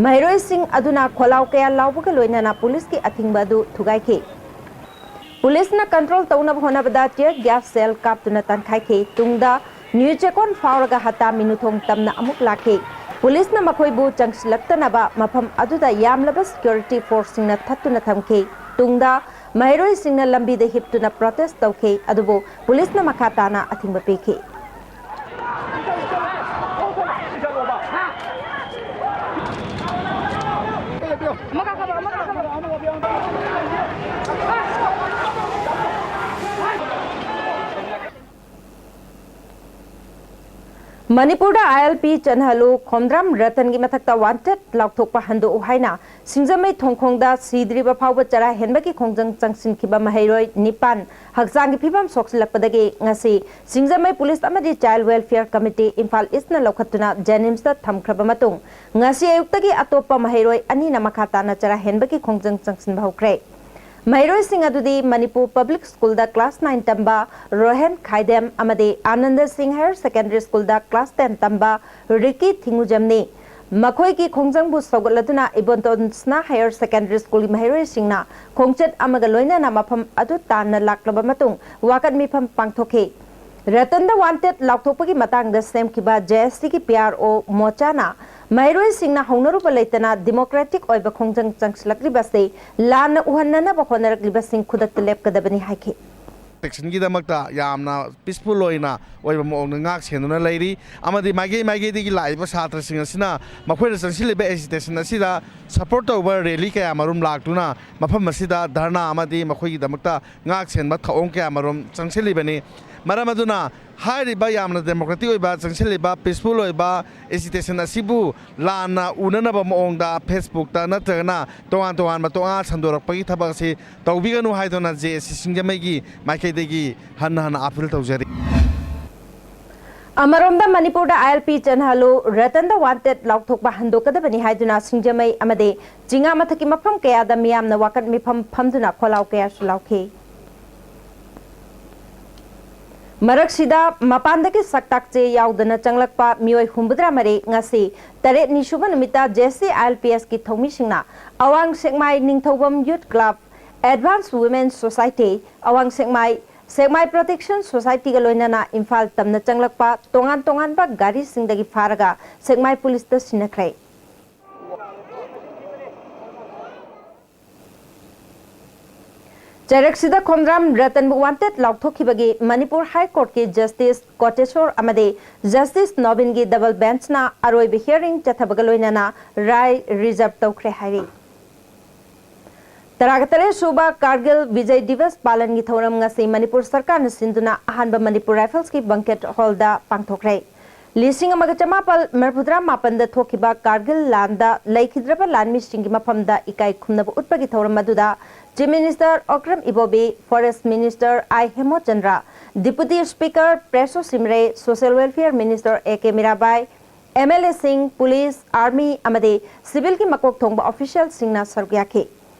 ꯃꯍꯩꯔꯣꯏꯁꯤꯡ ꯑꯗꯨꯅ ꯈꯣꯜꯂꯥꯎ ꯀꯌꯥ ꯂꯥꯎꯕꯒ ꯂꯣꯏꯅꯅ ꯄꯨꯂꯤꯁꯀꯤ ꯑꯊꯤꯡꯕ ꯑꯗꯨ ꯊꯨꯒꯥꯏꯈꯤ꯫ ꯄꯨꯂꯤꯁꯅ ꯀꯟꯇ꯭ꯔꯣꯜ ꯇꯧꯅꯕ ꯍꯣꯠꯅꯕꯗ ꯇꯤꯌꯔ ꯒ꯭ꯌꯥꯁ ꯁꯦꯜ ꯀꯥꯞꯇꯨꯅ ꯇꯥꯟꯈꯥꯏꯈꯤ꯫ ꯇꯨꯡꯗ ꯅ꯭ꯌꯨ ꯆꯦꯀꯣꯟ ꯐꯥꯎꯔꯒ ꯍꯇꯥ ꯃꯤꯅꯨꯊꯣꯡ ꯇꯝꯅ ꯑꯃꯨꯛ ꯂꯥꯛꯈꯤ꯫ ꯄꯨꯂꯤꯁꯅ ꯃꯈꯣꯏꯕꯨ ꯆꯪꯁꯤꯜꯂꯛꯇꯅꯕ ꯃꯐꯝ ꯑꯗꯨꯗ ꯌꯥꯝꯂꯕ ꯁꯦꯀ꯭ꯌꯨꯔꯤꯇꯤ ꯐꯣꯔꯁꯁꯤꯡꯅ ꯊꯠꯇꯨꯅ ꯊꯝꯈꯤ꯫ ꯇꯨꯡꯗ ꯃꯍꯩꯔꯣꯏꯁꯤꯡꯅ ꯂꯝꯕꯤꯗ ꯍꯤꯞꯇꯨꯅ ꯄ꯭ꯔꯣꯇꯦꯁ ꯇꯧꯈꯤ, ꯑꯗꯨꯕꯨ ꯄꯨꯂꯤꯁꯅ ꯃꯈꯥ ꯇꯥꯅ ꯑꯊꯤꯡꯕ ꯄꯤꯈꯤ꯫ ꯃꯅꯤꯄꯨꯔꯗ ꯑꯥꯏ ꯑꯦꯜ ꯄꯤ ꯆꯠꯅꯍꯜꯂꯨ, ꯈꯣꯝꯗ꯭ꯔꯥꯝ ꯔꯇꯟꯒꯤ ꯃꯊꯛꯇ ꯋꯥꯟꯇꯦꯗ ꯂꯥꯎꯊꯣꯛꯄ ꯍꯟꯗꯣꯛꯎ ꯍꯥꯏꯅ ꯁꯤꯡꯖꯃꯩ ꯊꯣꯡꯈꯣꯡꯗ ꯁꯤꯗ꯭ꯔꯤꯕ ꯐꯥꯎꯕ ꯆꯔꯥ ꯍꯦꯟꯕꯒꯤ ꯈꯣꯡꯖꯪ ꯆꯪꯁꯤꯟꯈꯤꯕ ꯃꯍꯩꯔꯣꯏ ꯅꯤꯄꯥꯟ ꯍꯛꯆꯥꯡꯒꯤ ꯐꯤꯕꯝ ꯁꯣꯛꯆꯤꯜꯂꯛꯄꯗꯒꯤ ꯉꯁꯤ ꯁꯤꯡꯖꯃꯩ ꯄꯨꯂꯤꯁ ꯑꯃꯗꯤ ꯆꯥꯏꯜ ꯋꯦꯜꯐꯤꯌꯔ ꯀꯃꯤꯇꯤ ꯏꯝꯐꯥꯜ ꯏꯁꯅ ꯂꯧꯈꯠꯇꯨꯅ ꯖꯦꯅꯤꯝꯁꯇ ꯊꯝꯈ꯭ꯔꯕ ꯃꯇꯨꯡ, ꯉꯁꯤ ꯑꯌꯨꯛꯇꯒꯤ ꯑꯇꯣꯞꯄ ꯃꯍꯩꯔꯣꯏ ꯑꯅꯤꯅ ꯃꯈꯥ ꯇꯥꯅ ꯆꯔꯥ ꯍꯦꯟꯕꯒꯤ ꯈꯣꯡꯖꯪ ꯆꯪꯁꯤꯟꯕ ꯍꯧꯈ꯭ꯔꯦ꯫ ꯃꯍꯩꯔꯣꯏꯁꯤꯡ ꯑꯗꯨꯗꯤ ꯃꯅꯤꯄꯨꯔ ꯄꯕ꯭ꯂꯤꯛ ꯁ꯭ꯀꯨꯜꯗ ꯀ꯭ꯂꯥꯁ ꯅꯥꯏꯟ ꯇꯝꯕ ꯔꯣꯍꯦꯟ ꯈꯥꯏꯗꯦꯝ ꯑꯃꯗꯤ ꯑꯥꯅꯟꯗ ꯁꯤꯡ ꯍꯥꯌꯔ ꯁꯦꯀꯦꯟꯗꯔꯤ ꯁ꯭ꯀꯨꯜꯗ ꯀ꯭ꯂꯥꯁ ꯇꯦꯟ ꯇꯝꯕ ꯔꯤꯀꯤ ꯊꯤꯡꯉꯨꯖꯝꯅꯤ꯫ ꯃꯈꯣꯏꯒꯤ ꯈꯣꯡꯖꯪꯕꯨ ꯁꯧꯒꯠꯂꯗꯨꯅ ꯏꯕꯣꯟꯇꯣꯟ ꯁꯅꯥ ꯍꯥꯌꯔ ꯁꯦꯀꯦꯟꯗꯔꯤ ꯁ꯭ꯀꯨꯜꯒꯤ ꯃꯍꯩꯔꯣꯏꯁꯤꯡꯅ ꯈꯣꯡꯆꯠ ꯑꯃꯒ ꯂꯣꯏꯅꯅ ꯃꯐꯝ ꯑꯗꯨ ꯇꯥꯟꯅ ꯂꯥꯛꯂꯕ ꯃꯇꯨꯡ ꯋꯥꯀꯠ ꯃꯤꯐꯝ ꯄꯥꯡꯊꯣꯛꯈꯤ꯫ ꯔꯇꯟꯗ ꯋꯥꯟꯇꯦꯗ ꯂꯥꯎꯊꯣꯛꯄꯒꯤ ꯃꯇꯥꯡꯗ ꯁꯦꯝꯈꯤꯕ ꯖꯦ ꯑꯦꯁ ꯁꯤꯒꯤ ꯄꯤ ꯑꯥꯔ ꯑꯣ ꯃꯣꯆꯥꯅ ꯃꯍꯩꯔꯣꯏꯁꯤꯡꯅ ꯍꯧꯅꯔꯨꯕ ꯂꯩꯇꯅ ꯗꯤꯃꯣꯀ꯭ꯔꯦꯇꯤꯛ ꯑꯣꯏꯕ ꯈꯣꯡꯖꯪ ꯆꯪꯁꯤꯜꯂꯛꯂꯤꯕꯁꯤ ꯂꯥꯟꯅ ꯎꯍꯟꯅꯅꯕ ꯍꯣꯠꯅꯔꯛꯂꯤꯕꯁꯤꯡ ꯈꯨꯗꯛꯇ ꯂꯦꯞꯀꯗꯕꯅꯤ ꯍꯥꯏꯈꯤ꯫ ꯄ꯭ꯔꯣꯇꯦꯛꯁꯟꯒꯤꯗꯃꯛꯇ ꯌꯥꯝꯅ ꯄꯤꯁꯐꯨꯜ ꯑꯣꯏꯅ ꯑꯣꯏꯕ ꯃꯑꯣꯡꯗ ꯉꯥꯛ ꯁꯦꯟꯗꯨꯅ ꯂꯩꯔꯤ꯫ ꯑꯃꯗꯤ ꯃꯥꯏꯀꯩ ꯃꯥꯏꯀꯩꯗꯒꯤ ꯂꯥꯛꯏꯕ ꯁꯥꯇ꯭ꯔꯁꯤꯡ ꯑꯁꯤꯅ ꯃꯈꯣꯏꯅ ꯆꯪꯁꯤꯜꯂꯤꯕ ꯑꯦꯖꯤꯇꯦꯁꯟ ꯑꯁꯤꯗ ꯁꯄꯣꯔꯠ ꯇꯧꯕ ꯔꯦꯂꯤ ꯀꯌꯥ ꯃꯔꯨꯝ ꯂꯥꯛꯇꯨꯅ ꯃꯐꯝ ꯑꯁꯤꯗ ꯙꯔꯅꯥ ꯑꯃꯗꯤ ꯃꯈꯣꯏꯒꯤꯗꯃꯛꯇ ꯉꯥꯛ ꯁꯦꯟꯕ ꯊꯧꯑꯣꯡ ꯀꯌꯥ ꯃꯔꯨꯝ ꯆꯪꯁꯤꯜꯂꯤꯕꯅꯤ꯫ ꯃꯔꯝ ꯑꯗꯨꯅ ꯍꯥꯏꯔꯤꯕ ꯌꯥꯝꯅ ꯗꯦꯃꯣꯀ꯭ꯔꯦꯇꯤꯛ ꯑꯣꯏꯕ ꯆꯪꯁꯤꯜꯂꯤꯕ ꯄꯤꯁꯐꯨꯜ ꯑꯣꯏꯕ ꯑꯦꯖꯤꯇꯦꯁꯟ ꯑꯁꯤꯕꯨ ꯂꯥꯟꯅ ꯎꯅꯅꯕ ꯃꯑꯣꯡꯗ ꯐꯦꯁꯕꯨꯛꯇ ꯅꯠꯇ꯭ꯔꯒꯅ ꯇꯣꯉꯥꯟ ꯇꯣꯉꯥꯟꯕ ꯇꯣꯉꯥꯟ ꯁꯟꯗꯣꯔꯛꯄꯒꯤ ꯊꯕꯛ ꯑꯁꯤ ꯇꯧꯕꯤꯒꯅꯨ ꯍꯥꯏꯗꯨꯅ ꯖꯦ ꯑꯦ ꯁꯤ ꯁꯤꯡꯖꯃꯩꯒꯤ ꯃꯥꯏꯀꯩꯗꯒꯤ ꯍꯟꯅ ꯍꯟꯅ ꯑꯥꯄꯤꯜ ꯇꯧꯖꯔꯤ꯫ ꯑꯃꯔꯣꯝꯗ ꯃꯅꯤꯄꯨꯔꯗ ꯑꯥꯏ ꯑꯦꯜ ꯄꯤ ꯆꯠꯅꯍꯜꯂꯨ, ꯔꯇꯟꯗ ꯋꯥꯟꯇꯦꯗ ꯂꯥꯎꯊꯣꯛꯄ ꯍꯟꯗꯣꯛꯀꯗꯕꯅꯤ ꯍꯥꯏꯗꯨꯅ ꯁꯤꯡꯖꯃꯩ ꯑꯃꯗꯤ ꯆꯤꯉꯥ ꯃꯊꯛꯀꯤ ꯃꯐꯝ ꯀꯌꯥꯗ ꯃꯤꯌꯥꯝꯅ ꯋꯥꯀꯠ ꯃꯤꯐꯝ ꯐꯝꯗꯨꯅ ꯈꯣꯜꯂꯥꯎ ꯀꯌꯥꯁꯨ ꯂꯥꯎꯈꯤ꯫ ꯃꯔꯛꯁꯤꯗ ꯃꯄꯥꯟꯗꯒꯤ ꯁꯛꯇꯥꯛ ꯆꯦ ꯌꯥꯎꯗꯅ ꯆꯪꯂꯛꯄ ꯃꯤꯑꯣꯏ ꯍꯨꯝꯐꯨꯇꯔꯥ ꯃꯔꯤ ꯉꯁꯤ ꯇꯔꯦꯠꯅꯤ ꯁꯨꯕ ꯅꯨꯃꯤꯠꯇ J C I L P ꯑꯦꯁꯀꯤ ꯊꯧꯃꯤꯁꯤꯡꯅ ꯑꯋꯥꯡ ꯁꯦꯛꯃꯥꯏ ꯅꯤꯡꯊꯧꯕꯝ ꯌꯨꯠ ꯀ꯭ꯂꯕ, ꯑꯦꯗꯚꯥꯟꯁ ꯋꯨꯃꯦꯟ ꯁꯣꯁꯥꯏꯇꯤ, ꯑꯋꯥꯡ ꯁꯦꯛꯃꯥꯏ, ꯁꯦꯛꯃꯥꯏ ꯄ꯭ꯔꯣꯇꯦꯛꯁꯟ ꯁꯣꯁꯥꯏꯇꯤꯒ ꯂꯣꯏꯅꯅ ꯏꯝꯐꯥꯜ ꯇꯝꯅ ꯆꯪꯂꯛꯄ ꯇꯣꯉꯥꯟ ꯇꯣꯉꯥꯟꯕ ꯒꯥꯔꯤꯁꯤꯡꯗꯒꯤ ꯐꯥꯔꯒ ꯁꯦꯛꯃꯥꯏ ꯄꯨꯂꯤꯁꯇ ꯁꯤꯟꯅꯈ꯭ꯔꯦ꯫ ꯆꯩꯔꯛꯁꯤꯗ ꯈꯣꯝꯗ꯭ꯔꯥꯝ ꯔꯇꯟꯕꯨ ꯋꯥꯟꯇꯦꯗ ꯂꯥꯎꯊꯣꯛꯈꯤꯕꯒꯤ ꯃꯅꯤꯄꯨꯔ ꯍꯥꯏ ꯀꯣꯔꯠꯀꯤ ꯖꯁꯇꯤꯁ ꯀꯣꯇꯦꯁꯣꯔ ꯑꯃꯗꯤ ꯖꯁꯇꯤꯁ ꯅꯣꯕꯤꯟꯒꯤ ꯗꯕꯜ ꯕꯦꯟꯆꯅ ꯑꯔꯣꯏꯕ ꯍꯤꯌꯥꯔꯤꯡ ꯆꯠꯊꯕꯒ ꯂꯣꯏꯅꯅ ꯔꯥꯏ ꯔꯤꯖꯔꯚ ꯇꯧꯈ꯭ꯔꯦ ꯍꯥꯏꯔꯤ꯫ ꯇꯔꯥꯒ ꯇꯔꯦꯠ ꯁꯨꯕ ꯀꯥꯔꯒꯤꯜ ꯕꯤꯖꯌ ꯗꯤꯕꯁ ꯄꯥꯂꯟꯒꯤ ꯊꯧꯔꯝ ꯉꯁꯤ ꯃꯅꯤꯄꯨꯔ ꯁꯔꯀꯥꯔꯅ ꯁꯤꯟꯗꯨꯅ ꯑꯍꯥꯟꯕ ꯃꯅꯤꯄꯨꯔ ꯔꯥꯏꯐꯜꯁꯀꯤ ꯕꯪꯀꯦꯠ ꯍꯣꯜꯗ ꯄꯥꯡꯊꯣꯛꯈ꯭ꯔꯦ꯫ ꯂꯤꯁꯤꯡ ꯑꯃꯒ ꯆꯃꯥꯄꯜ ꯃꯔꯤꯐꯨꯇꯔꯥ ꯃꯥꯄꯟꯗ ꯊꯣꯛꯈꯤꯕ ꯀꯥꯔꯒꯤꯜ ꯂꯥꯟꯗ ꯂꯩꯈꯤꯗ꯭ꯔꯕ ꯂꯥꯟꯃꯤꯁꯤꯡꯒꯤ ꯃꯐꯝꯗ ꯏꯀꯥꯏ ꯈꯨꯝꯅꯕ ꯎꯠꯄꯒꯤ ꯊꯧꯔꯝ ꯑꯗꯨꯗ Chief Minister Okram Ibobi, Forest Minister I Hemochandra, Deputy Speaker ꯄ꯭ꯔꯦꯁꯣ ꯁꯤꯝꯔꯦ, Social Welfare Minister A K Mirabai, M L ꯑꯦꯁꯤꯡ, ꯄꯨꯂꯤꯁ, ꯑꯥꯔꯃꯤ ꯑꯃꯗꯤ ꯁꯤꯚꯤꯜꯒꯤ ꯃꯀꯣꯛ ꯊꯣꯡꯕ ꯑꯣꯐꯤꯁꯤꯌꯦꯜꯁꯤꯡꯅ ꯁꯔꯨꯛ ꯌꯥꯈꯤ꯫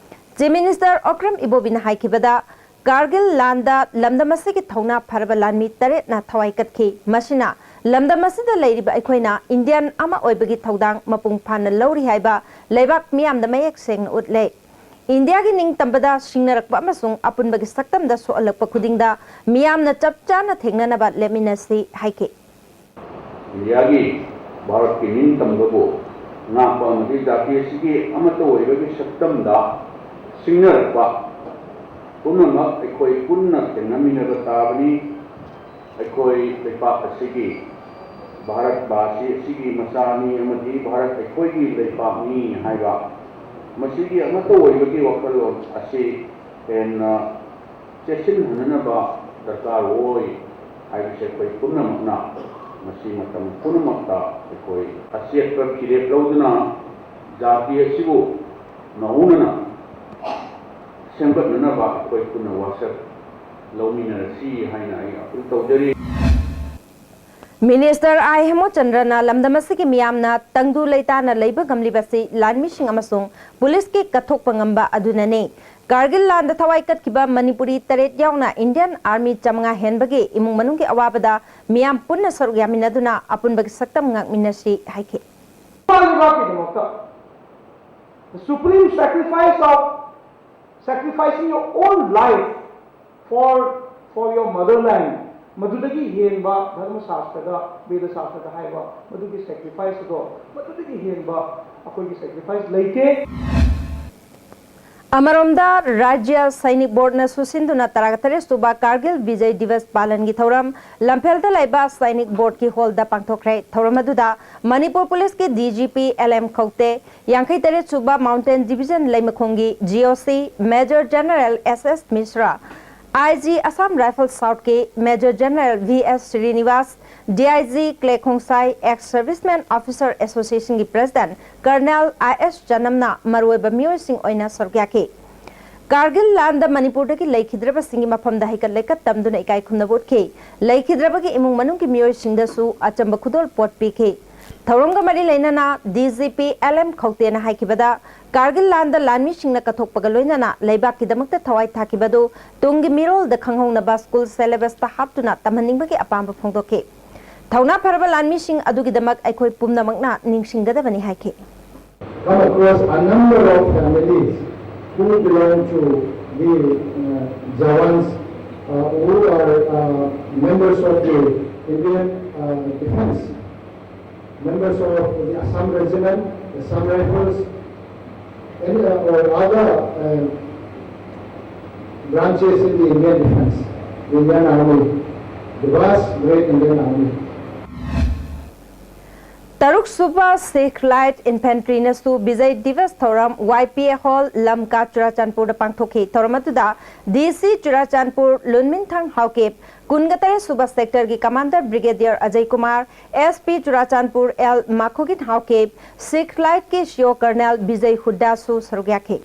Chief Minister ꯑꯣꯀ꯭ꯔꯝ ꯏꯕꯣꯕꯤꯅ ꯍꯥꯏꯈꯤꯕꯗ, ꯀꯥꯔꯒꯤꯜ ꯂꯥꯟꯗ ꯂꯝꯗꯝ ꯑꯁꯤꯒꯤ ꯊꯧꯅꯥ ꯐꯔꯕ ꯂꯥꯟꯃꯤ ꯇꯔꯦꯠꯅ ꯊꯋꯥꯏ ꯀꯠꯈꯤ꯫ ꯃꯁꯤꯅ ꯂꯝꯗꯝ ꯑꯁꯤꯗ ꯂꯩꯔꯤꯕ ꯑꯩꯈꯣꯏꯅ ꯏꯟꯗꯤꯌꯟ ꯑꯃ ꯑꯣꯏꯕꯒꯤ ꯊꯧꯗꯥꯡ ꯃꯄꯨꯡ ꯐꯥꯅ ꯂꯧꯔꯤ ꯍꯥꯏꯕ ꯂꯩꯕꯥꯛ ꯃꯤꯌꯥꯝꯗ ꯃꯌꯦꯛ ꯁꯦꯡꯅ ꯎꯠꯂꯦ꯫ ꯏꯟꯗꯤꯌꯥꯒꯤ ꯅꯤꯡꯇꯝꯕꯗ ꯁꯤꯡꯅꯔꯛꯄ ꯑꯃꯁꯨꯡ ꯑꯄꯨꯟꯕꯒꯤ ꯁꯛꯇꯝꯗ ꯁꯣꯛꯍꯜꯂꯛꯄ ꯈꯨꯗꯤꯡꯗ ꯃꯤꯌꯥꯝꯅ ꯆꯞ ꯆꯥꯅ ꯊꯦꯡꯅꯅꯕ ꯂꯦꯞꯃꯤꯟꯅꯁꯤ ꯍꯥꯏꯈꯤ꯫ ꯏꯟꯗꯤꯌꯥꯒꯤ, ꯚꯥꯔꯠꯀꯤ ꯅꯤꯡꯇꯝꯕꯕꯨ ꯉꯥꯛꯄ ꯑꯃꯗꯤ ꯖꯥꯇꯤ ꯑꯁꯤꯒꯤ ꯑꯃꯠꯇ ꯑꯣꯏꯕꯒꯤ ꯁꯛꯇꯝꯗ ꯁꯤꯡꯅꯔꯛꯄ ꯄꯨꯝꯅꯃꯛ ꯑꯩꯈꯣꯏ ꯄꯨꯟꯅ ꯊꯦꯡꯅꯃꯤꯟꯅꯕ ꯇꯥꯕꯅꯤ꯫ ꯑꯩꯈꯣꯏ ꯂꯩꯄꯥꯛ ꯑꯁꯤꯒꯤ, ꯚꯥꯔꯠ ꯚꯥꯁꯤ ꯑꯁꯤꯒꯤ ꯃꯆꯥꯅꯤ ꯑꯃꯗꯤ ꯚꯥꯔꯠ ꯑꯩꯈꯣꯏꯒꯤ ꯂꯩꯄꯥꯛꯅꯤ ꯍꯥꯏꯕ ꯃꯁꯤꯒꯤ ꯑꯃꯠꯇ ꯑꯣꯏꯕꯒꯤ ꯋꯥꯈꯜꯂꯣꯟ ꯑꯁꯤ ꯍꯦꯟꯅ ꯆꯦꯠꯁꯤꯟꯍꯟꯅꯅꯕ ꯗꯔꯀꯥꯔ ꯑꯣꯏ ꯍꯥꯏꯕꯁꯦ ꯑꯩꯈꯣꯏ ꯄꯨꯝꯅꯃꯛꯅ ꯃꯁꯤ ꯃꯇꯝ ꯄꯨꯝꯅꯃꯛꯇ ꯑꯩꯈꯣꯏ ꯑꯆꯦꯠꯄ ꯐꯤꯔꯦꯞ ꯂꯧꯗꯨꯅ ꯖꯥꯇꯤ ꯑꯁꯤꯕꯨ ꯅꯧꯍꯧꯅꯅ ꯁꯦꯝꯒꯠꯅꯅꯕ ꯑꯩꯈꯣꯏ ꯄꯨꯟꯅ ꯋꯥꯁꯛ ꯂꯧꯃꯤꯟꯅꯔꯁꯤ ꯍꯥꯏꯅ ꯑꯩ ꯑꯄꯤꯜ ꯇꯧꯖꯔꯤ꯫ ꯃꯤꯅꯤꯁꯇꯔ ꯑꯥꯏ ꯍꯦꯃꯣꯆꯟꯗ꯭ꯔꯅ ꯂꯝꯗꯝ ꯑꯁꯤꯒꯤ ꯃꯤꯌꯥꯝꯅ ꯇꯪꯗꯨ ꯂꯩꯇꯥꯅ ꯂꯩꯕ ꯉꯝꯂꯤꯕꯁꯤ ꯂꯥꯟꯃꯤꯁꯤꯡ ꯑꯃꯁꯨꯡ ꯄꯨꯂꯤꯁꯀꯤ ꯀꯠꯊꯣꯛꯄ ꯉꯝꯕ ꯑꯗꯨꯅꯅꯤ꯫ ꯀꯥꯔꯒꯤꯜ ꯂꯥꯟꯗ ꯊꯋꯥꯏ ꯀꯠꯈꯤꯕ ꯃꯅꯤꯄꯨꯔꯤ ꯇꯔꯦꯠ ꯌꯥꯎꯅ ꯏꯟꯗꯤꯌꯟ ꯑꯥꯔꯃꯤ ꯆꯥꯃꯉꯥ ꯍꯦꯟꯕꯒꯤ ꯏꯃꯨꯡ ꯃꯅꯨꯡꯒꯤ ꯑꯋꯥꯕꯗ ꯃꯤꯌꯥꯝ ꯄꯨꯟꯅ ꯁꯔꯨꯛ ꯌꯥꯃꯤꯟꯅꯗꯨꯅ ꯑꯄꯨꯟꯕꯒꯤ ꯁꯛꯇꯝ ꯉꯥꯛꯃꯤꯟꯅꯁꯤ ꯍꯥꯏꯈꯤ꯫ ꯂꯩꯕꯥꯛꯀꯤꯗꯃꯛꯇ, the supreme sacrifice of sacrificing your own life for, for your motherland, ꯃꯗꯨꯗꯒꯤ ꯍꯦꯟꯕ ꯙꯔꯃ ꯁꯥꯁꯇ꯭ꯔꯗ, ꯕꯦꯗ ꯁꯥꯁꯇ꯭ꯔꯗ ꯍꯥꯏꯕ ꯃꯗꯨꯒꯤ sacrifice ꯑꯗꯣ, ꯃꯗꯨꯗꯒꯤ ꯍꯦꯟꯕ ꯑꯩꯈꯣꯏꯒꯤ sacrifice ꯂꯩꯇꯦ꯫ ꯑꯃꯔꯣꯝꯗ, ꯔꯥꯖ꯭ꯌ ꯁꯩꯅꯤꯛ ꯕꯣꯔꯗꯅꯁꯨ ꯁꯤꯟꯗꯨꯅ ꯇꯔꯥꯇꯔꯦꯠ ꯁꯨꯕ ꯀꯥꯔꯒꯤꯜ ꯕꯤꯖꯌ ꯗꯤꯕꯁ ꯄꯥꯂꯟꯒꯤ ꯊꯧꯔꯝ ꯂꯝꯐꯦꯜꯗ ꯂꯩꯕ ꯁꯩꯅꯤꯛ ꯕꯣꯔꯗꯀꯤ ꯍꯣꯜꯗ ꯄꯥꯡꯊꯣꯛꯈ꯭ꯔꯦ꯫ ꯊꯧꯔꯝ ꯑꯗꯨꯗ ꯃꯅꯤꯄꯨꯔ ꯄꯨꯂꯤꯁꯀꯤ D G P L M Khoute, ꯌꯥꯡꯈꯩ ꯇꯔꯦꯠ ꯁꯨꯕ ꯃꯥꯎꯟꯇꯦꯟ ꯗꯤꯕꯤꯖꯟ ꯂꯩꯃꯈꯣꯡꯒꯤ G O C major general S S Mishra, I G Assam rifle ꯁꯥꯎꯠꯀꯤ major general V S Srinivas, D I G ꯀ꯭ꯂꯦ ꯈꯣꯡꯁꯥꯏ, ꯑꯦꯛꯁ ꯁꯔꯚꯤꯁꯃꯦꯟ ꯑꯣꯐꯤꯁꯔ ꯑꯦꯁꯣꯁꯤꯌꯦꯁꯟꯒꯤ ꯄ꯭ꯔꯦꯁꯤꯗꯦꯟꯠ ꯀꯔꯅꯦꯜ ꯑꯥꯏ ꯑꯦꯁ ꯆꯅꯝꯅ ꯃꯔꯨꯑꯣꯏꯕ ꯃꯤꯑꯣꯏꯁꯤꯡ ꯑꯣꯏꯅ ꯁꯔꯨꯛ ꯌꯥꯈꯤ꯫ ꯀꯥꯔꯒꯤꯜ ꯂꯥꯟꯗ ꯃꯅꯤꯄꯨꯔꯗꯒꯤ ꯂꯩꯈꯤꯗ꯭ꯔꯕꯁꯤꯡꯒꯤ ꯃꯐꯝꯗ ꯍꯩꯀꯠ ꯂꯩꯀꯠ ꯇꯝꯗꯨꯅ ꯏꯀꯥꯏ ꯈꯨꯝꯅꯕ ꯎꯠꯈꯤ꯫ ꯂꯩꯈꯤꯗ꯭ꯔꯕꯒꯤ ꯏꯃꯨꯡ ꯃꯅꯨꯡꯒꯤ ꯃꯤꯑꯣꯏꯁꯤꯡꯗꯁꯨ ꯑꯆꯝꯕ ꯈꯨꯗꯣꯜ ꯄꯣꯠ ꯄꯤꯈꯤ꯫ ꯊꯧꯔꯝꯒ ꯃꯔꯤ ꯂꯩꯅꯅ D G P L M ꯈꯧꯇꯦꯅ ꯍꯥꯏꯈꯤꯕꯗ, ꯀꯥꯔꯒꯤꯜ ꯂꯥꯟꯗ ꯂꯥꯟꯃꯤꯁꯤꯡꯅ ꯀꯠꯊꯣꯛꯄꯒ ꯂꯣꯏꯅꯅ ꯂꯩꯕꯥꯛꯀꯤꯗꯃꯛꯇ ꯊꯋꯥꯏ ꯊꯥꯈꯤꯕ ꯑꯗꯨ ꯇꯨꯡꯒꯤ ꯃꯤꯔꯣꯜꯗ ꯈꯪꯍꯧꯅꯕ ꯁ꯭ꯀꯨꯜ ꯁꯦꯂꯦꯕꯁꯇ ꯍꯥꯞꯇꯨꯅ ꯇꯝꯍꯟꯅꯤꯡꯕꯒꯤ ꯑꯄꯥꯝꯕ ꯐꯣꯡꯗꯣꯛꯈꯤ꯫ ꯊꯧꯅꯥ ꯐꯔꯕ ꯂꯥꯟꯃꯤꯁꯤꯡ ꯑꯗꯨꯒꯤꯗꯃꯛ ꯑꯩꯈꯣꯏ ꯄꯨꯝꯅꯃꯛꯅ ꯅꯤꯡꯁꯤꯡꯒꯗꯕꯅꯤ ꯍꯥꯏꯈꯤ꯫ Come across a number of families who belong to the uh, Jawans uh, who are uh, members of the Indian uh, Defense, members of the Assam Regiment, Assam Rifles, and, uh, or other uh, Branches in the Indian Defense, the Indian Army, the vast great Indian Army. ꯇꯔꯨꯛ ꯁꯨꯕ Sikh Light Infantryꯅꯁꯨ Vijay Diwas ꯊꯧꯔꯝ Y P A Hall, ꯂꯝꯀꯥ, ꯆꯨꯔꯥꯆꯥꯟꯄꯨꯔꯗ ꯄꯥꯡꯊꯣꯛꯈꯤ꯫ ꯊꯧꯔꯝ ꯑꯗꯨꯗ D C ꯆꯨꯔꯥꯆꯥꯟꯄꯨꯔ ꯂꯨꯟꯃꯤꯟꯊꯪ ꯍꯥꯎꯀꯤꯞ, ꯀꯨꯟꯒ ꯇꯔꯦꯠ ꯁꯨꯕ Sectorꯒꯤ Commander Brigadier Ajay Kumar, S P Churachandpur L ꯃꯥꯈꯨꯒꯤꯟ Haokip, Sikh Lightꯀꯤ C O Colonel Bijay ꯍꯨꯗꯥꯁꯨ ꯁꯔꯨꯛ ꯌꯥꯈꯤ꯫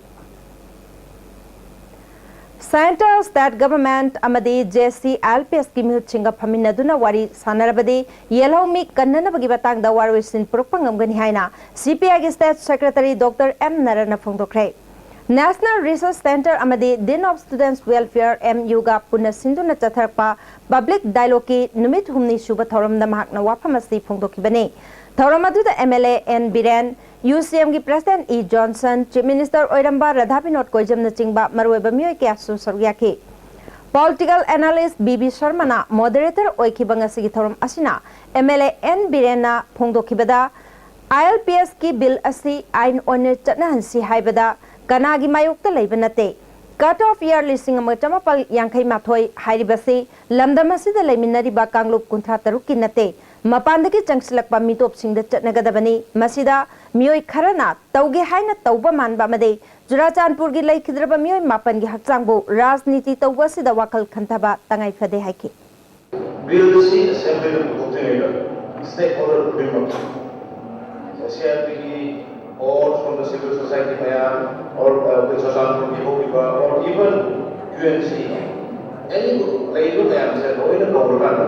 Centre, State Government ꯑꯃꯗꯤ J C I L P Sꯀꯤ ꯃꯤꯍꯨꯠꯁꯤꯡꯒ ꯐꯝꯃꯤꯟꯅꯗꯨꯅ ꯋꯥꯔꯤ ꯁꯥꯟꯅꯔꯕꯗꯤ ꯌꯦꯜꯍꯧꯃꯤ ꯀꯟꯅꯅꯕꯒꯤ ꯃꯇꯥꯡꯗ ꯋꯥꯔꯣꯏꯁꯤꯟ ꯄꯨꯔꯛꯄ ꯉꯝꯒꯅꯤ ꯍꯥꯏꯅ C P Iꯒꯤ State Secretary Doctor M ꯅꯔꯅ ꯐꯣꯡꯗꯣꯛꯈ꯭ꯔꯦ꯫ National Research Centre ꯑꯃꯗꯤ Dean of Students Welfare, M U ꯒ ꯄꯨꯟꯅ ꯁꯤꯟꯗꯨꯅ ꯆꯠꯊꯔꯛꯄ Public Dialogueꯀꯤ ꯅꯨꯃꯤꯠ ꯍꯨꯝꯅꯤ ꯁꯨꯕ ꯊꯧꯔꯝꯗ ꯃꯍꯥꯛꯅ ꯋꯥꯐꯝ ꯑꯁꯤ ꯐꯣꯡꯗꯣꯛꯈꯤꯕꯅꯤ꯫ ꯊꯧꯔꯝ ꯑꯗꯨꯗ M L A N Biren, U C Mꯒꯤ President E Johnson, Chief Minister ꯑꯣꯏꯔꯝꯕ ꯔꯥꯙꯥ ꯕꯤꯅꯣꯗ ꯀꯣꯏꯖꯝꯅꯆꯤꯡꯕ ꯃꯔꯨꯑꯣꯏꯕ ꯃꯤꯑꯣꯏ ꯀꯌꯥꯁꯨ ꯁꯔꯨꯛ ꯌꯥꯈꯤ꯫ Political Analyst B B ꯁꯔꯃꯅ Moderator ꯑꯣꯏꯈꯤꯕ ꯉꯁꯤꯒꯤ ꯊꯧꯔꯝ ꯑꯁꯤꯅ M L A N ꯕꯤꯔꯦꯟꯅ ꯐꯣꯡꯗꯣꯛꯈꯤꯕꯗ, I L P Sꯀꯤ Bill ꯑꯁꯤ ꯑꯥꯏꯟ ꯑꯣꯏꯅ ꯆꯠꯅꯍꯟꯁꯤ ꯍꯥꯏꯕꯗ ꯀꯅꯥꯒꯤ ꯃꯥꯌꯣꯛꯇ ꯂꯩꯕ ꯅꯠꯇꯦ꯫ Cut off year ꯂꯤꯁꯤꯡ ꯑꯃ ꯆꯃꯥꯄꯜ ꯌꯥꯡꯈꯩ ꯃꯥꯊꯣꯏ ꯍꯥꯏꯔꯤꯕꯁꯤ ꯂꯝꯗꯝ ꯑꯁꯤꯗ ꯂꯩꯃꯤꯟꯅꯔꯤꯕ ꯀꯥꯡꯂꯨꯞ ꯀꯨꯟꯊ꯭ꯔꯥ ꯇꯔꯨꯛꯀꯤ ꯅꯠꯇꯦ, ꯃꯄꯥꯟꯗꯒꯤ ꯆꯪꯁꯤꯜꯂꯛꯄ ꯃꯤꯇꯣꯞꯁꯤꯡꯗ ꯆꯠꯅꯒꯗꯕꯅꯤ꯫ ꯃꯁꯤꯗ ꯃꯤꯑꯣꯏ ꯈꯔꯅ ꯇꯧꯒꯦ ꯍꯥꯏꯅ ꯇꯧꯕ ꯃꯥꯟꯕ ꯑꯃꯗꯤ ꯆꯨꯔꯥꯆꯥꯟꯄꯨꯔꯒꯤ ꯂꯩꯈꯤꯗ꯭ꯔꯕ ꯃꯤꯑꯣꯏ ꯃꯥꯄꯟꯒꯤ ꯍꯛꯆꯥꯡꯕꯨ ꯔꯥꯖꯅꯤꯇꯤ ꯇꯧꯕ ꯑꯁꯤꯗ ꯋꯥꯈꯜ ꯈꯟꯊꯕ ꯇꯉꯥꯏ ꯐꯗꯦ ꯍꯥꯏꯈꯤ꯫ Bill ꯑꯁꯤ Assemblyꯗ ꯄꯨꯊꯣꯛꯇ꯭ꯔꯤꯉꯩꯗ stakeholder ꯈꯨꯗꯤꯡꯃꯛ, C I P ꯒꯤ or from the civil society ꯃꯌꯥꯝ, or ꯑꯩꯈꯣꯏ ꯆꯨꯔꯥꯆꯥꯟꯄꯨꯔꯒꯤ ꯍꯧꯈꯤꯕ, or even U N C, any ꯂꯩꯔꯤꯕ ꯃꯌꯥꯝꯁꯦ ꯂꯣꯏꯅ ꯀꯧꯔꯀꯥꯟꯗ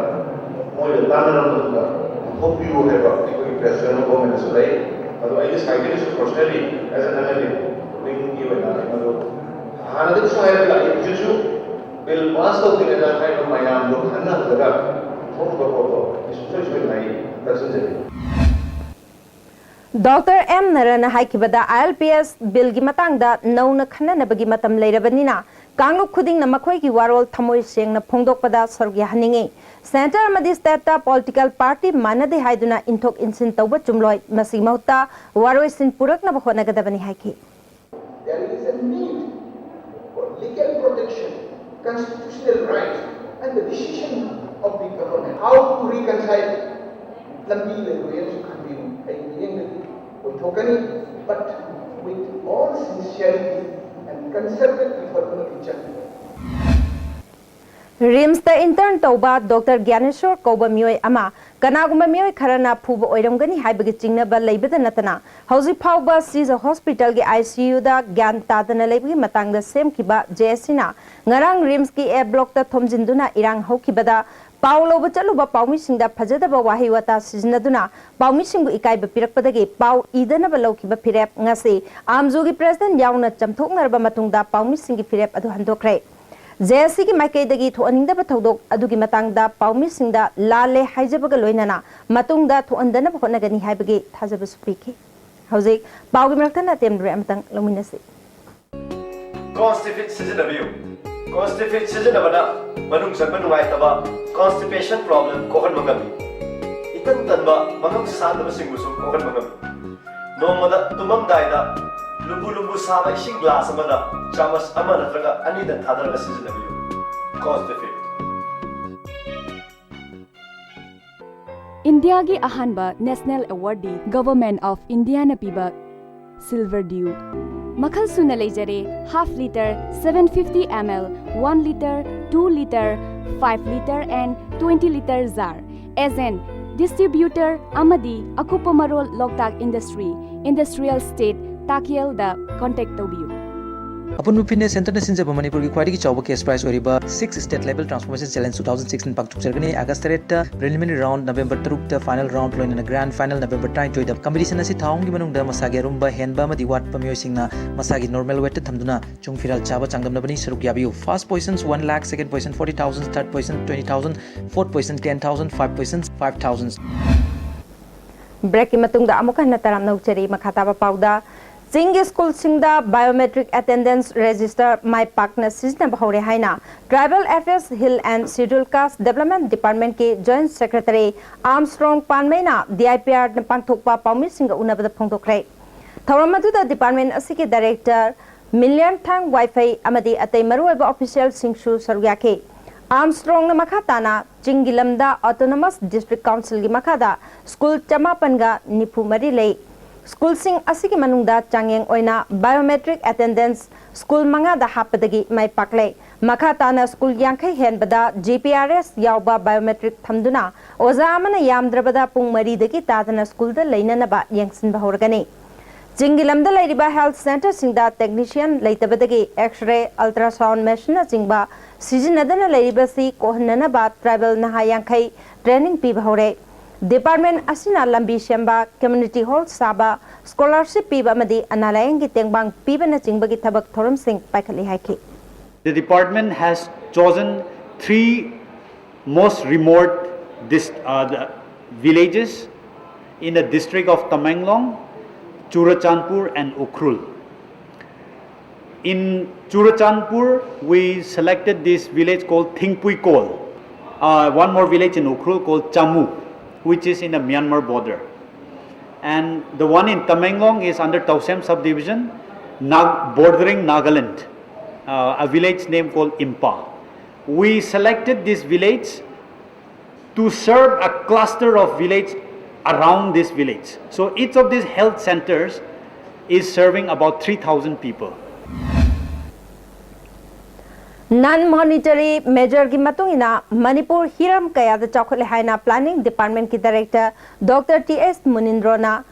ꯃꯣꯏꯗ ꯇꯥꯟꯅꯔꯕ ꯃꯇꯨꯡꯗ ꯄꯨꯊꯣꯛꯄꯤꯌꯨ ꯍꯥꯏꯕ ꯑꯩꯈꯣꯏꯒꯤ President of Governmentꯅꯁꯨ ꯂꯩ꯫ ꯑꯗꯣ ꯑꯩꯒꯤ sideꯇꯒꯤꯁꯨ personally as an M L A ꯄꯨꯛꯅꯤꯡꯒꯤ ꯑꯣꯏꯅ ꯑꯩ ꯃꯗꯨ ꯍꯥꯟꯅꯗꯒꯤꯁꯨ ꯍꯥꯏꯔꯒ ꯂꯥꯛꯏ, ꯍꯧꯖꯤꯛꯁꯨ Bill pass ꯇꯧꯗ꯭ꯔꯤꯉꯩꯗ ꯍꯥꯏꯔꯤꯕ ꯃꯌꯥꯝꯗꯣ ꯈꯟꯅꯍꯜꯂꯒ ꯊꯣꯛꯂꯤꯕ ꯄꯣꯠꯇꯣ ꯑꯩ ꯁꯨꯡꯁꯣꯏ ꯁꯣꯏꯗꯅ ꯑꯩ ꯀꯛꯁꯤꯟꯖꯒꯦ꯫ Doctor M ꯅꯔꯅ ꯍꯥꯏꯈꯤꯕꯗ, I L P S Billꯒꯤ ꯃꯇꯥꯡꯗ ꯅꯧꯅ ꯈꯟꯅꯅꯕꯒꯤ ꯃꯇꯝ ꯂꯩꯔꯕꯅꯤꯅ ꯀꯥꯡꯂꯨꯞ ꯈꯨꯗꯤꯡꯅ ꯃꯈꯣꯏꯒꯤ ꯋꯥꯔꯣꯜ ꯊꯃꯣꯏ ꯁꯦꯡꯅ ꯐꯣꯡꯗꯣꯛꯄꯗ ꯁꯔꯨꯛ ꯌꯥꯍꯟꯅꯤꯡꯏ꯫ Centre ꯑꯃꯗꯤ Stateꯇ political party ꯃꯥꯟꯅꯗꯦ ꯍꯥꯏꯗꯨꯅ ꯏꯟꯊꯣꯛ ꯏꯟꯁꯤꯟ ꯇꯧꯕ ꯆꯨꯝꯂꯣꯏ꯫ ꯃꯁꯤꯒꯤ ꯃꯍꯨꯠꯇ ꯋꯥꯔꯣꯏꯁꯤꯟ ꯄꯨꯔꯛꯅꯕ ꯍꯣꯠꯅꯒꯗꯕꯅꯤ ꯍꯥꯏꯈꯤ꯫ There is a need for Legal protection, constitutional rights, and the decision of the government. How to reconcile? ꯂꯝꯕꯤ ꯂꯩꯔꯣꯏꯅꯁꯨ ꯈꯟꯕꯤꯌꯨ꯫ ꯑꯩ ꯃꯤꯠꯌꯦꯡꯗꯗꯤ ꯑꯣꯏꯊꯣꯛꯀꯅꯤ, but with all sincerity and concerted effort ꯑꯃꯗꯤ ꯆꯪꯒꯅꯤ꯫ ꯔꯤꯝꯁꯇ ꯏꯟꯇꯔꯟ ꯇꯧꯕ ꯗꯣꯛꯇꯔ ꯒ꯭ꯌꯥꯅꯦꯁꯣꯔ ꯀꯧꯕ ꯃꯤꯑꯣꯏ ꯑꯃ ꯀꯅꯥꯒꯨꯝꯕ ꯃꯤꯑꯣꯏ ꯈꯔꯅ ꯐꯨꯕ ꯑꯣꯏꯔꯝꯒꯅꯤ ꯍꯥꯏꯕꯒꯤ ꯆꯤꯡꯅꯕ ꯂꯩꯕꯗ ꯅꯠꯇꯅ, ꯍꯧꯖꯤꯛ ꯐꯥꯎꯕ ꯁꯤꯖ ꯍꯣꯁꯄꯤꯇꯥꯜꯒꯤ ꯑꯥꯏ ꯁꯤ ꯌꯨꯗ ꯒ꯭ꯌꯥꯟ ꯇꯥꯗꯅ ꯂꯩꯕꯒꯤ ꯃꯇꯥꯡꯗ ꯁꯦꯝꯈꯤꯕ ꯖꯦ ꯑꯦꯁ ꯁꯤꯅ ꯉꯔꯥꯡ ꯔꯤꯝꯁꯀꯤ ꯑꯦ ꯕ꯭ꯂꯣꯛꯇ ꯊꯣꯝꯖꯤꯟꯗꯨꯅ ꯏꯔꯥꯡ ꯍꯧꯈꯤꯕꯗ ꯄꯥꯎ ꯂꯧꯕ ꯆꯠꯂꯨꯕ ꯄꯥꯎꯃꯤꯁꯤꯡꯗ ꯐꯖꯗꯕ ꯋꯥꯍꯩ ꯋꯥꯇꯥ ꯁꯤꯖꯤꯟꯅꯗꯨꯅ ꯄꯥꯎꯃꯤꯁꯤꯡꯕꯨ ꯏꯀꯥꯏꯕ ꯄꯤꯔꯛꯄꯗꯒꯤ ꯄꯥꯎ ꯏꯗꯅꯕ ꯂꯧꯈꯤꯕ ꯐꯤꯔꯦꯞ ꯉꯁꯤ ꯑꯥꯝꯖꯨꯒꯤ ꯄ꯭ꯔꯦꯁꯤꯗꯦꯟ ꯌꯥꯎꯅ ꯆꯥꯝꯊꯣꯛꯅꯔꯕ ꯃꯇꯨꯡꯗ ꯄꯥꯎꯃꯤꯁꯤꯡꯒꯤ ꯐꯤꯔꯦꯞ ꯑꯗꯨ ꯍꯟꯗꯣꯛꯈ꯭ꯔꯦ꯫ ꯖꯦ ꯑꯦꯁ ꯁꯤꯒꯤ ꯃꯥꯏꯀꯩꯗꯒꯤ ꯊꯣꯛꯍꯟꯅꯤꯡꯗꯕ ꯊꯧꯗꯣꯛ ꯑꯗꯨꯒꯤ ꯃꯇꯥꯡꯗ ꯄꯥꯎꯃꯤꯁꯤꯡꯗ ꯂꯥꯜꯂꯦ ꯍꯥꯏꯖꯕꯒ ꯂꯣꯏꯅꯅ ꯃꯇꯨꯡꯗ ꯊꯣꯛꯍꯟꯗꯅꯕ ꯍꯣꯠꯅꯒꯅꯤ ꯍꯥꯏꯕꯒꯤ ꯊꯥꯖꯕꯁꯨ ꯄꯤꯈꯤ꯫ ꯍꯧꯖꯤꯛ ꯄꯥꯎꯒꯤ ꯃꯔꯛꯇ ꯅꯥꯇꯦꯝ ꯕ꯭ꯔꯦꯛ ꯑꯃꯇꯪ ꯂꯧꯃꯤꯟꯅꯁꯤ꯫ ꯀꯣꯟꯁꯇꯤꯐꯤꯠ ꯁꯤꯖꯤꯟꯅꯕꯤꯌꯨ꯫ ꯀꯣꯟꯁꯇꯤꯐꯤꯠ ꯁꯤꯖꯤꯟꯅꯕꯅ ꯃꯅꯨꯡ ꯆꯪꯕ ꯅꯨꯡꯉꯥꯏꯇꯕ, ꯀꯣꯟꯁꯇꯤꯄꯦꯁꯟ ꯄ꯭ꯔꯣꯕ꯭ꯂꯦꯝ ꯀꯣꯛꯍꯟꯕ ꯉꯝꯃꯤ꯫ ꯏꯇꯟ ꯇꯟꯕ, ꯃꯉꯝ ꯁꯥꯟꯗꯕꯁꯤꯡꯕꯨꯁꯨ ꯀꯣꯛꯍꯟꯕ ꯉꯝꯃꯤ꯫ ꯅꯣꯡꯃꯗ ꯇꯨꯝꯃꯝꯗꯥꯏꯗ ꯂꯨꯝꯕꯨ ꯂꯨꯝꯕꯨ ꯁꯥꯕ ꯏꯁꯤꯡ ꯒ꯭ꯂꯥꯁ ꯑꯃꯗ ꯆꯥꯃꯁ ꯑꯃ ꯅꯠꯇ꯭ꯔꯒ ꯑꯅꯤꯗꯪ ꯊꯥꯗꯔꯒ ꯁꯤꯖꯤꯟꯅꯕꯤꯌꯨ꯫ ꯀꯣꯟꯁꯇꯤꯐꯤꯠ꯫ ꯏꯟꯗꯤꯌꯥꯒꯤ ꯑꯍꯥꯟꯕ ꯅꯦꯁꯅꯦꯜ ꯑꯦꯋꯥꯔꯗꯤ ꯒꯚꯔꯟꯃꯦꯟꯠ ꯑꯣꯐ ꯏꯟꯗꯤꯌꯥꯅ ꯄꯤꯕ ꯁꯤꯜꯚꯔ ꯗ꯭ꯌꯨ꯫ ꯃꯈꯜ ꯁꯨꯅ ꯂꯩꯖꯔꯦ, half litre, seven fifty M L, one litre, two litre, five litre and twenty liter jar꯫ Agent, distributor ꯑꯃꯗꯤ ꯑꯀꯨꯞꯄ ꯃꯔꯣꯜ ꯂꯣꯛꯇꯥꯛ ꯏꯟꯗꯁꯇ꯭ꯔꯤ, ꯏꯟꯗꯁꯇ꯭ꯔꯤꯌꯦꯜ ꯁ꯭ꯇꯦꯠ, ꯇꯥꯀꯦꯜꯗ ꯀꯣꯟꯇꯦꯛ ꯇꯧꯕꯤꯌꯨ꯫ ꯑꯄꯨꯟꯕ ꯐꯤꯠꯅꯦꯁ ꯁꯦꯟꯇꯔꯅ ꯁꯤꯟꯖꯕ ꯃꯅꯤꯄꯨꯔꯒꯤ ꯈ꯭ꯋꯥꯏꯗꯒꯤ ꯆꯥꯎꯕ ꯀꯦꯁ ꯄ꯭ꯔꯥꯏꯖ ꯑꯣꯏꯔꯤꯕ Sixth State Level Transformation Challenge two thousand sixteen ꯄꯥꯡꯊꯣꯛꯆꯔꯒꯅꯤ꯫ ꯑꯥꯒꯁ꯭ꯠ ꯇꯔꯦꯠꯇ ꯄ꯭ꯔꯤꯂꯤꯃꯤꯅꯔꯤ ꯔꯥꯎꯟꯗ, ꯅꯕꯦꯝꯕꯔ ꯇꯔꯨꯛꯇ ꯐꯥꯏꯅꯦꯜ ꯔꯥꯎꯟꯗ, ꯂꯣꯏꯅꯅ ꯒ꯭ꯔꯥꯟꯗ ꯐꯥꯏꯅꯦꯜ ꯅꯕꯦꯝꯕꯔ ꯇꯔꯥꯅꯤꯊꯣꯏꯗ꯫ ꯀꯝꯄꯤꯇꯤꯁꯟ ꯑꯁꯤ ꯊꯥ ꯑꯍꯨꯝꯒꯤ ꯃꯅꯨꯡꯗ ꯃꯁꯥꯒꯤ ꯑꯔꯨꯝꯕ ꯍꯦꯟꯕ ꯑꯃꯗꯤ ꯋꯥꯠꯄ ꯃꯤꯑꯣꯏꯁꯤꯡꯅ ꯃꯁꯥꯒꯤ ꯅꯣꯔꯃꯦꯜ ꯋꯦꯠꯇ ꯊꯝꯗꯨꯅ ꯆꯨꯡ ꯐꯤꯔꯥꯜ ꯆꯥꯕ ꯆꯥꯡꯗꯝꯅꯕꯅꯤ꯫ ꯁꯔꯨꯛ ꯌꯥꯕꯤꯌꯨ꯫ First position one lakh, second position forty thousand, third position twenty thousand, fourth position ten thousand, fifth position five thousand꯫ ꯕ꯭ꯔꯦꯛꯀꯤ ꯃꯇꯨꯡꯗ ꯑꯃꯨꯛ ꯍꯟꯅ ꯇꯔꯥꯝ ꯅꯧꯖꯔꯤ꯫ ꯃꯈꯥ ꯇꯥꯕ ꯄꯥꯎꯗ, ꯆꯤꯡꯒꯤ ꯁ꯭ꯀꯨꯜꯁꯤꯡꯗ biometric attendance register ꯃꯥꯏ ꯄꯥꯛꯅ ꯁꯤꯖꯤꯟꯅꯕ ꯍꯧꯔꯦ ꯍꯥꯏꯅ Tribal Affairs, Hill and Scheduled Caste Development Departmentꯀꯤ Joint Secretary Armstrong ꯄꯥꯟꯃꯩꯅ D I P Rꯅ ꯄꯥꯡꯊꯣꯛꯄ ꯄꯥꯎꯃꯤꯁꯤꯡꯒ ꯎꯅꯕꯗ ꯐꯣꯡꯗꯣꯛꯈ꯭ꯔꯦ꯫ ꯊꯧꯔꯝ ꯑꯗꯨꯗ department ꯑꯁꯤꯒꯤ director ꯃꯤꯂꯤꯌꯟ ꯊꯥꯡ ꯋꯥꯏꯐꯩ ꯑꯃꯗꯤ ꯑꯇꯩ ꯃꯔꯨꯑꯣꯏꯕ ꯑꯣꯐꯤꯁꯤꯌꯦꯜꯁꯤꯡꯁꯨ ꯁꯔꯨꯛ ꯌꯥꯈꯤ꯫ ꯑꯥꯔꯝꯁꯇ꯭ꯔꯣꯡꯅ ꯃꯈꯥ ꯇꯥꯅ ꯆꯤꯡꯒꯤ ꯂꯝꯗ ꯑꯣꯇꯣꯅꯣꯃꯁ ꯗꯤꯁꯇ꯭ꯔꯤꯛ ꯀꯥꯎꯟꯁꯤꯜꯒꯤ ꯃꯈꯥꯗ ꯁ꯭ꯀꯨꯜ ꯆꯃꯥꯄꯟꯒ ꯅꯤꯐꯨ ꯃꯔꯤ ꯂꯩ꯫ ꯁ꯭ꯀꯨꯜꯁꯤꯡ ꯑꯁꯤꯒꯤ ꯃꯅꯨꯡꯗ ꯆꯥꯡꯌꯦꯡ ꯑꯣꯏꯅ ꯕꯥꯏꯑꯣꯃꯦꯇ꯭ꯔꯤꯛ ꯑꯦꯇꯦꯟꯗꯦꯟꯁ ꯁ꯭ꯀꯨꯜ ꯃꯉꯥꯗ ꯍꯥꯞꯄꯗꯒꯤ ꯃꯥꯏ ꯄꯥꯛꯂꯦ꯫ ꯃꯈꯥ ꯇꯥꯅ ꯁ꯭ꯀꯨꯜ ꯌꯥꯡꯈꯩ ꯍꯦꯟꯕꯗ ꯖꯤ ꯄꯤ ꯑꯥꯔ ꯑꯦꯁ ꯌꯥꯎꯕ ꯕꯥꯏꯑꯣꯃꯦꯇ꯭ꯔꯤꯛ ꯊꯝꯗꯨꯅ ꯑꯣꯖꯥ ꯑꯃꯅ ꯌꯥꯝꯗ꯭ꯔꯕꯗ ꯄꯨꯡ ꯃꯔꯤꯗꯒꯤ ꯇꯥꯗꯅ ꯁ꯭ꯀꯨꯜꯗ ꯂꯩꯅꯅꯕ ꯌꯦꯡꯁꯤꯟꯕ ꯍꯧꯔꯒꯅꯤ꯫ ꯆꯤꯡꯒꯤ ꯂꯝꯗ ꯂꯩꯔꯤꯕ ꯍꯦꯜꯊ ꯁꯦꯟꯇꯔꯁꯤꯡꯗ ꯇꯦꯛꯅꯤꯁꯤꯌꯟ ꯂꯩꯇꯕꯗꯒꯤ ꯑꯦꯛꯁ-ꯔꯦ, ꯑꯜꯇ꯭ꯔꯥꯁꯥꯎꯟ ꯃꯦꯁꯤꯟꯅꯆꯤꯡꯕ ꯁꯤꯖꯤꯟꯅꯗꯅ ꯂꯩꯔꯤꯕꯁꯤ ꯀꯣꯛꯍꯟꯅꯅꯕ ꯇ꯭ꯔꯥꯏꯕꯦꯜ ꯅꯍꯥ ꯌꯥꯡꯈꯩ ꯇ꯭ꯔꯦꯅꯤꯡ ꯄꯤꯕ ꯍꯧꯔꯦ꯫ ꯗꯤꯄꯥꯔꯠꯃꯦꯟ ꯑꯁꯤꯅ ꯂꯝꯕꯤ ꯁꯦꯝꯕ, ꯀꯝꯃ꯭ꯌꯨꯅꯤꯇꯤ ꯍꯣꯜ ꯁꯥꯕ, ꯁ꯭ꯀꯣꯂꯥꯔꯁꯤꯞ ꯄꯤꯕ ꯑꯃꯗꯤ ꯑꯅꯥ ꯂꯥꯌꯦꯡꯒꯤ ꯇꯦꯡꯕꯥꯡ ꯄꯤꯕꯅꯆꯤꯡꯕꯒꯤ ꯊꯕꯛ ꯊꯧꯔꯝꯁꯤꯡ ꯄꯥꯏꯈꯠꯂꯤ ꯍꯥꯏꯈꯤ꯫ The department has chosen three most remote dis-, uh, the villages in the district of Tamenglong, Churachandpur and Ukhrul. In Churachandpur, we selected this village called Thingpuikol, uh, one more village in Ukhrul called Chamu, which is in the Myanmar border. And the one in Tamenglong is under Tausem subdivision, Nag-, bordering Nagaland, uh, a village name called Impa. We selected this village to serve a cluster of village around this village. So each of these health centers is serving about three thousand people. Non monetary ꯃꯦꯖꯔꯒꯤ ꯃꯇꯨꯡ ꯏꯟꯅ ꯃꯅꯤꯄꯨꯔ ꯍꯤꯔꯝ ꯀꯌꯥꯗ ꯆꯥꯎꯈꯠꯂꯦ ꯍꯥꯏꯅ ꯄ꯭ꯂꯥꯅꯤꯡ ꯗꯤꯄꯥꯔꯠꯃꯦꯟꯠꯀꯤ ꯗꯥꯏꯔꯦꯛꯇꯔ ꯗꯣꯛꯇꯔ ꯇꯤ ꯑꯦꯁ ꯃꯨꯅꯤꯟꯗ꯭ꯔꯣꯅ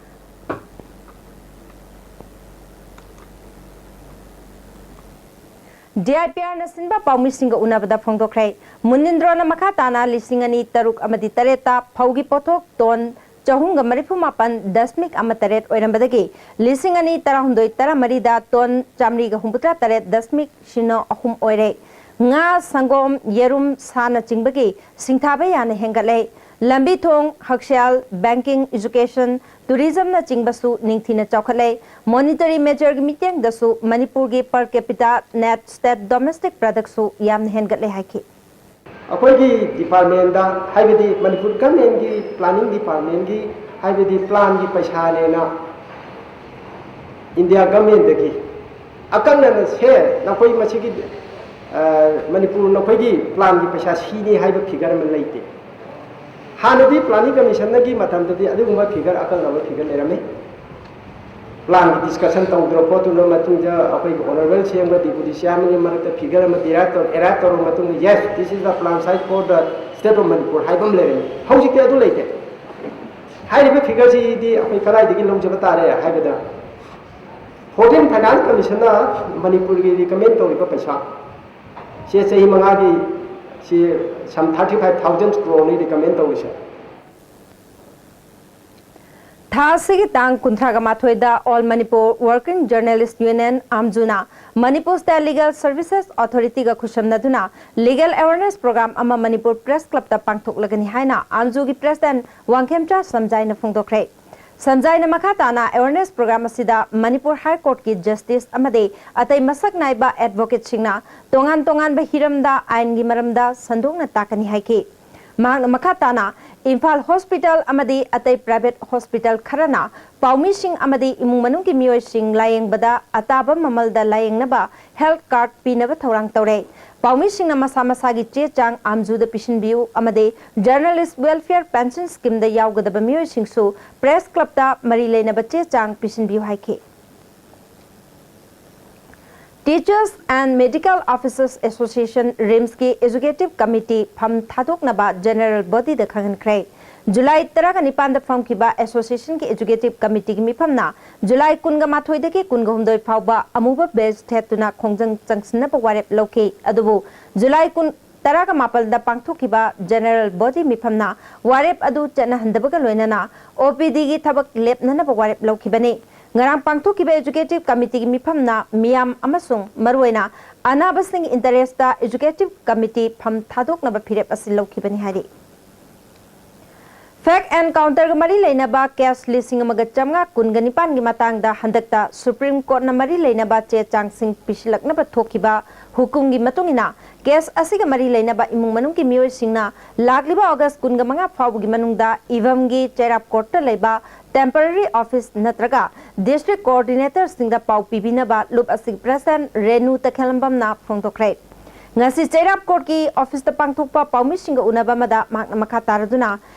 ꯗꯤ ꯑꯥꯏ ꯄꯤ ꯑꯥꯔꯅ ꯁꯤꯟꯕ ꯄꯥꯎꯃꯤꯁꯤꯡꯒ ꯎꯅꯕꯗ ꯐꯣꯡꯗꯣꯛꯈ꯭ꯔꯦ꯫ ꯃꯨꯅꯤꯟꯗ꯭ꯔꯣꯅ ꯃꯈꯥ ꯇꯥꯅ ꯂꯤꯁꯤꯡ ꯑꯅꯤ ꯇꯔꯨꯛ ꯑꯃꯗꯤ ꯇꯔꯦꯠꯇ ꯐꯧꯒꯤ ꯄꯣꯠꯊꯣꯛ ꯇꯣꯟ ꯆꯍꯨꯝꯒ ꯃꯔꯤꯐꯨ ꯃꯥꯄꯟ ꯗꯁꯃꯤꯛ ꯑꯃ ꯇꯔꯦꯠ ꯑꯣꯏꯔꯝꯕꯗꯒꯤ ꯂꯤꯁꯤꯡ ꯑꯅꯤ ꯇꯔꯥꯍꯨꯝꯗꯣꯏ ꯇꯔꯥꯃꯔꯤꯗ ꯇꯣꯟ ꯆꯥꯃꯔꯤꯒ ꯍꯨꯝꯐꯨꯇꯔꯥ ꯇꯔꯦꯠ ꯗꯁꯃꯤꯛ ꯁꯤꯅꯣ ꯑꯍꯨꯝ ꯑꯣꯏꯔꯦ꯫ ꯉꯥ, ꯁꯪꯒꯣꯝ, ꯌꯦꯔꯨꯝ, ꯁꯥꯅꯆꯤꯡꯕꯒꯤ ꯁꯤꯡꯊꯥꯕ ꯌꯥꯅ ꯍꯦꯟꯒꯠꯂꯦ꯫ ꯂꯝꯕꯤ ꯊꯣꯡ, ꯍꯛꯁꯦꯜ, ꯕꯦꯡꯀꯤꯡ, ꯏꯖꯨꯀꯦꯁꯟ, ꯇꯨꯔꯤꯖꯝꯅꯆꯤꯡꯕꯁꯨ ꯅꯤꯡꯊꯤꯅ ꯆꯥꯎꯈꯠꯂꯦ꯫ ꯃꯣꯅꯤꯇꯔꯤ ꯃꯦꯖꯔꯒꯤ ꯃꯤꯠꯌꯦꯡꯗꯁꯨ ꯃꯅꯤꯄꯨꯔꯒꯤ per capita net state domestic productꯁꯨ ꯌꯥꯝꯅ ꯍꯦꯟꯒꯠꯂꯦ ꯍꯥꯏꯈꯤ꯫ ꯑꯩꯈꯣꯏꯒꯤ ꯗꯤꯄꯥꯔꯠꯃꯦꯟꯗ, ꯍꯥꯏꯕꯗꯤ ꯃꯅꯤꯄꯨꯔ ꯒꯃꯦꯟꯒꯤ ꯄ꯭ꯂꯥꯅꯤꯡ ꯗꯤꯄꯥꯔꯠꯃꯦꯟꯒꯤ, ꯍꯥꯏꯕꯗꯤ ꯄ꯭ꯂꯥꯟꯒꯤ ꯄꯩꯁꯥꯅꯦꯅ ꯏꯟꯗꯤꯌꯥ ꯒꯃꯦꯟꯗꯒꯤ ꯑꯀꯛꯅꯅ ꯁꯦ ꯅꯈꯣꯏ ꯃꯁꯤꯒꯤ, ꯑ, ꯃꯅꯤꯄꯨꯔ ꯅꯈꯣꯏꯒꯤ planꯒꯤ ꯄꯩꯁꯥ ꯁꯤꯅꯤ ꯍꯥꯏꯕ figure ꯑꯃ ꯂꯩꯇꯦ꯫ ꯍꯥꯟꯅꯗꯤ planning commissionꯒꯤ ꯃꯇꯝꯗꯗꯤ ꯑꯗꯨꯒꯨꯝꯕ figure, ꯑꯀꯛꯅꯕ figure ꯂꯩꯔꯝꯃꯤ꯫ Planꯒꯤ discussion ꯇꯧꯗ꯭ꯔ ꯈꯣꯠꯇ꯭ꯔ ꯃꯇꯨꯡꯗ ꯑꯩꯈꯣꯏꯒꯤ honourable CMꯒ deputy CMꯒꯤ ꯃꯔꯛꯇ figure ꯑꯃ derive ꯇꯧ-, arrive ꯇꯧꯔꯕ ꯃꯇꯨꯡꯗ, "Yes, this is the plan size for the state of Manipur" ꯍꯥꯏꯕ ꯑꯃ ꯂꯩꯔꯝꯃꯤ꯫ ꯍꯧꯖꯤꯛꯇꯤ ꯑꯗꯨ ꯂꯩꯇꯦ꯫ ꯍꯥꯏꯔꯤꯕ figureꯁꯤꯗꯤ ꯑꯩꯈꯣꯏ ꯀꯗꯥꯏꯗꯒꯤ ꯂꯧꯖꯕ ꯇꯥꯔꯦ ꯍꯥꯏꯕꯗ, fourteen Finance Commissionꯅ ꯃꯅꯤꯄꯨꯔꯒꯤ recommend ꯇꯧꯔꯤꯕ ꯄꯩꯁꯥ, ꯁꯦ ꯆꯍꯤ ꯃꯉꯥꯒꯤ, ꯁꯤ some thirty five thousand croreꯅꯤ recommend ꯇꯧꯔꯤꯁꯦ꯫ ꯊꯥ ꯑꯁꯤꯒꯤ ꯇꯥꯡ ꯀꯨꯟꯊ꯭ꯔꯥꯒ ꯃꯥꯊꯣꯏꯗ All Manipur Working Journalist Union, ꯑꯥꯝꯖꯨꯅ Manipur State Legal Services Authorityꯒ ꯈꯨꯠꯁꯝꯅꯗꯨꯅ legal awareness program ꯑꯃ ꯃꯅꯤꯄꯨꯔ Press Clubꯇ ꯄꯥꯡꯊꯣꯛꯂꯒꯅꯤ ꯍꯥꯏꯅ ꯑꯥꯝꯖꯨꯒꯤ President ꯋꯥꯡꯈꯦꯝꯆꯥ ꯁꯝꯖꯥꯏꯅ ꯐꯣꯡꯗꯣꯛꯈ꯭ꯔꯦ꯫ ꯁꯝꯖꯥꯏꯅ ꯃꯈꯥ ꯇꯥꯅ awareness program ꯑꯁꯤꯗ ꯃꯅꯤꯄꯨꯔ High Courtꯀꯤ Justice ꯑꯃꯗꯤ ꯑꯇꯩ ꯃꯁꯛ ꯅꯥꯏꯕ advocateꯁꯤꯡꯅ ꯇꯣꯉꯥꯟ ꯇꯣꯉꯥꯟꯕ ꯍꯤꯔꯝꯗ ꯑꯥꯏꯟꯒꯤ ꯃꯔꯝꯗ ꯁꯟꯗꯣꯛꯅ ꯇꯥꯛꯀꯅꯤ ꯍꯥꯏꯈꯤ꯫ ꯃꯍꯥꯛꯅ ꯃꯈꯥ ꯇꯥꯅ ꯏꯝꯐꯥꯜ Hospital ꯑꯃꯗꯤ ꯑꯇꯩ private hospital ꯈꯔꯅ ꯄꯥꯎꯃꯤꯁꯤꯡ ꯑꯃꯗꯤ ꯏꯃꯨꯡ ꯃꯅꯨꯡꯒꯤ ꯃꯤꯑꯣꯏꯁꯤꯡ ꯂꯥꯌꯦꯡꯕꯗ ꯑꯇꯥꯕ ꯃꯃꯜꯗ ꯂꯥꯌꯦꯡꯅꯕ health card ꯄꯤꯅꯕ ꯊꯧꯔꯥꯡ ꯇꯧꯔꯦ꯫ ꯄꯥꯎꯃꯤꯁꯤꯡꯅ ꯃꯁꯥ ꯃꯁꯥꯒꯤ ꯆꯦ ꯆꯥꯡ ꯑꯥꯝꯖꯨꯗ ꯄꯤꯁꯤꯟꯕꯤꯌꯨ ꯑꯃꯗꯤ Journalist Welfare Pension Schemeꯗ ꯌꯥꯎꯒꯗꯕ ꯃꯤꯑꯣꯏꯁꯤꯡꯁꯨ Press Clubꯇ ꯃꯔꯤ ꯂꯩꯅꯕ ꯆꯦ ꯆꯥꯡ ꯄꯤꯁꯤꯟꯕꯤꯌꯨ ꯍꯥꯏꯈꯤ꯫ Teachers and Medical Officers Association, RIMSꯀꯤ Executive Committee ꯐꯝ ꯊꯥꯗꯣꯛꯅꯕ General Bodyꯗ ꯈꯪꯍꯟꯈ꯭ꯔꯦ꯫ ꯖꯨꯂꯥꯏ ꯇꯔꯥꯒ ꯅꯤꯄꯥꯟꯗ ꯐꯝꯈꯤꯕ associationꯒꯤ Executive Committeeꯒꯤ ꯃꯤꯐꯝꯅ ꯖꯨꯂꯥꯏ ꯀꯨꯟꯒ ꯃꯥꯊꯣꯏꯗꯒꯤ ꯀꯨꯟꯒ ꯍꯨꯝꯗꯣꯏ ꯐꯥꯎꯕ ꯑꯃꯨꯕ badge ꯊꯦꯠꯇꯨꯅ ꯈꯣꯡꯖꯪ ꯆꯪꯁꯤꯟꯅꯕ ꯋꯥꯔꯦꯞ ꯂꯧꯈꯤ꯫ ꯑꯗꯨꯕꯨ ꯖꯨꯂꯥꯏ ꯀꯨꯟ, ꯇꯔꯥꯒ ꯃꯥꯄꯜꯗ ꯄꯥꯡꯊꯣꯛꯈꯤꯕ General Body ꯃꯤꯐꯝꯅ ꯋꯥꯔꯦꯞ ꯑꯗꯨ ꯆꯠꯅꯍꯟꯗꯕꯒ ꯂꯣꯏꯅꯅ OPDꯒꯤ ꯊꯕꯛ ꯂꯦꯞꯅꯅꯕ ꯋꯥꯔꯦꯞ ꯂꯧꯈꯤꯕꯅꯤ꯫ ꯉꯔꯥꯡ ꯄꯥꯡꯊꯣꯛꯈꯤꯕ Executive Committeeꯒꯤ ꯃꯤꯐꯝꯅ ꯃꯤꯌꯥꯝ ꯑꯃꯁꯨꯡ ꯃꯔꯨꯑꯣꯏꯅ ꯑꯅꯥꯕꯁꯤꯡꯒꯤ interestꯇ Executive Committee ꯐꯝ ꯊꯥꯗꯣꯛꯅꯕ ꯐꯤꯔꯦꯞ ꯑꯁꯤ ꯂꯧꯈꯤꯕꯅꯤ ꯍꯥꯏꯔꯤ꯫ Fake encounterꯒ ꯃꯔꯤ ꯂꯩꯅꯕ case ꯂꯤꯁꯤꯡ ꯑꯃꯒ ꯆꯥꯝꯃꯉꯥ ꯀꯨꯟꯒ ꯅꯤꯄꯥꯟꯒꯤ ꯃꯇꯥꯡꯗ ꯍꯟꯗꯛꯇ Supreme Courtꯅ ꯃꯔꯤ ꯂꯩꯅꯕ ꯆꯦ ꯆꯥꯡꯁꯤꯡ ꯄꯤꯁꯤꯜꯂꯛꯅꯕ ꯊꯣꯛꯈꯤꯕ ꯍꯨꯀꯨꯝꯒꯤ ꯃꯇꯨꯡ ꯏꯟꯅ, case ꯑꯁꯤꯒ ꯃꯔꯤ ꯂꯩꯅꯕ ꯏꯃꯨꯡ ꯃꯅꯨꯡꯒꯤ ꯃꯤꯑꯣꯏꯁꯤꯡꯅ ꯂꯥꯛꯂꯤꯕ ꯑꯣꯒꯁ ꯀꯨꯟꯒ ꯃꯉꯥ ꯐꯥꯎꯕꯒꯤ ꯃꯅꯨꯡꯗ ꯏꯚꯝꯒꯤ ꯆꯩꯔꯥꯞ ꯀꯣꯔꯠꯇ ꯂꯩꯕ temporary office ꯅꯠꯇ꯭ꯔꯒ district coordinator ꯁꯤꯡꯗ ꯄꯥꯎ ꯄꯤꯕꯤꯅꯕ ꯂꯨꯞ ꯑꯁꯤꯒꯤ president ꯔꯦꯅꯨ ꯇꯈꯦꯜꯂꯝꯕꯝꯅ ꯐꯣꯡꯗꯣꯛꯈ꯭ꯔꯦ꯫ ꯉꯁꯤ ꯆꯩꯔꯥꯞ court ꯀꯤ office ꯇ ꯄꯥꯡꯊꯣꯛꯄ ꯄꯥꯎꯃꯤꯁꯤꯡꯒ ꯎꯅꯕ ꯑꯃꯗ ꯃꯍꯥꯛꯅ ꯃꯈꯥ ꯇꯥꯔꯗꯨꯅ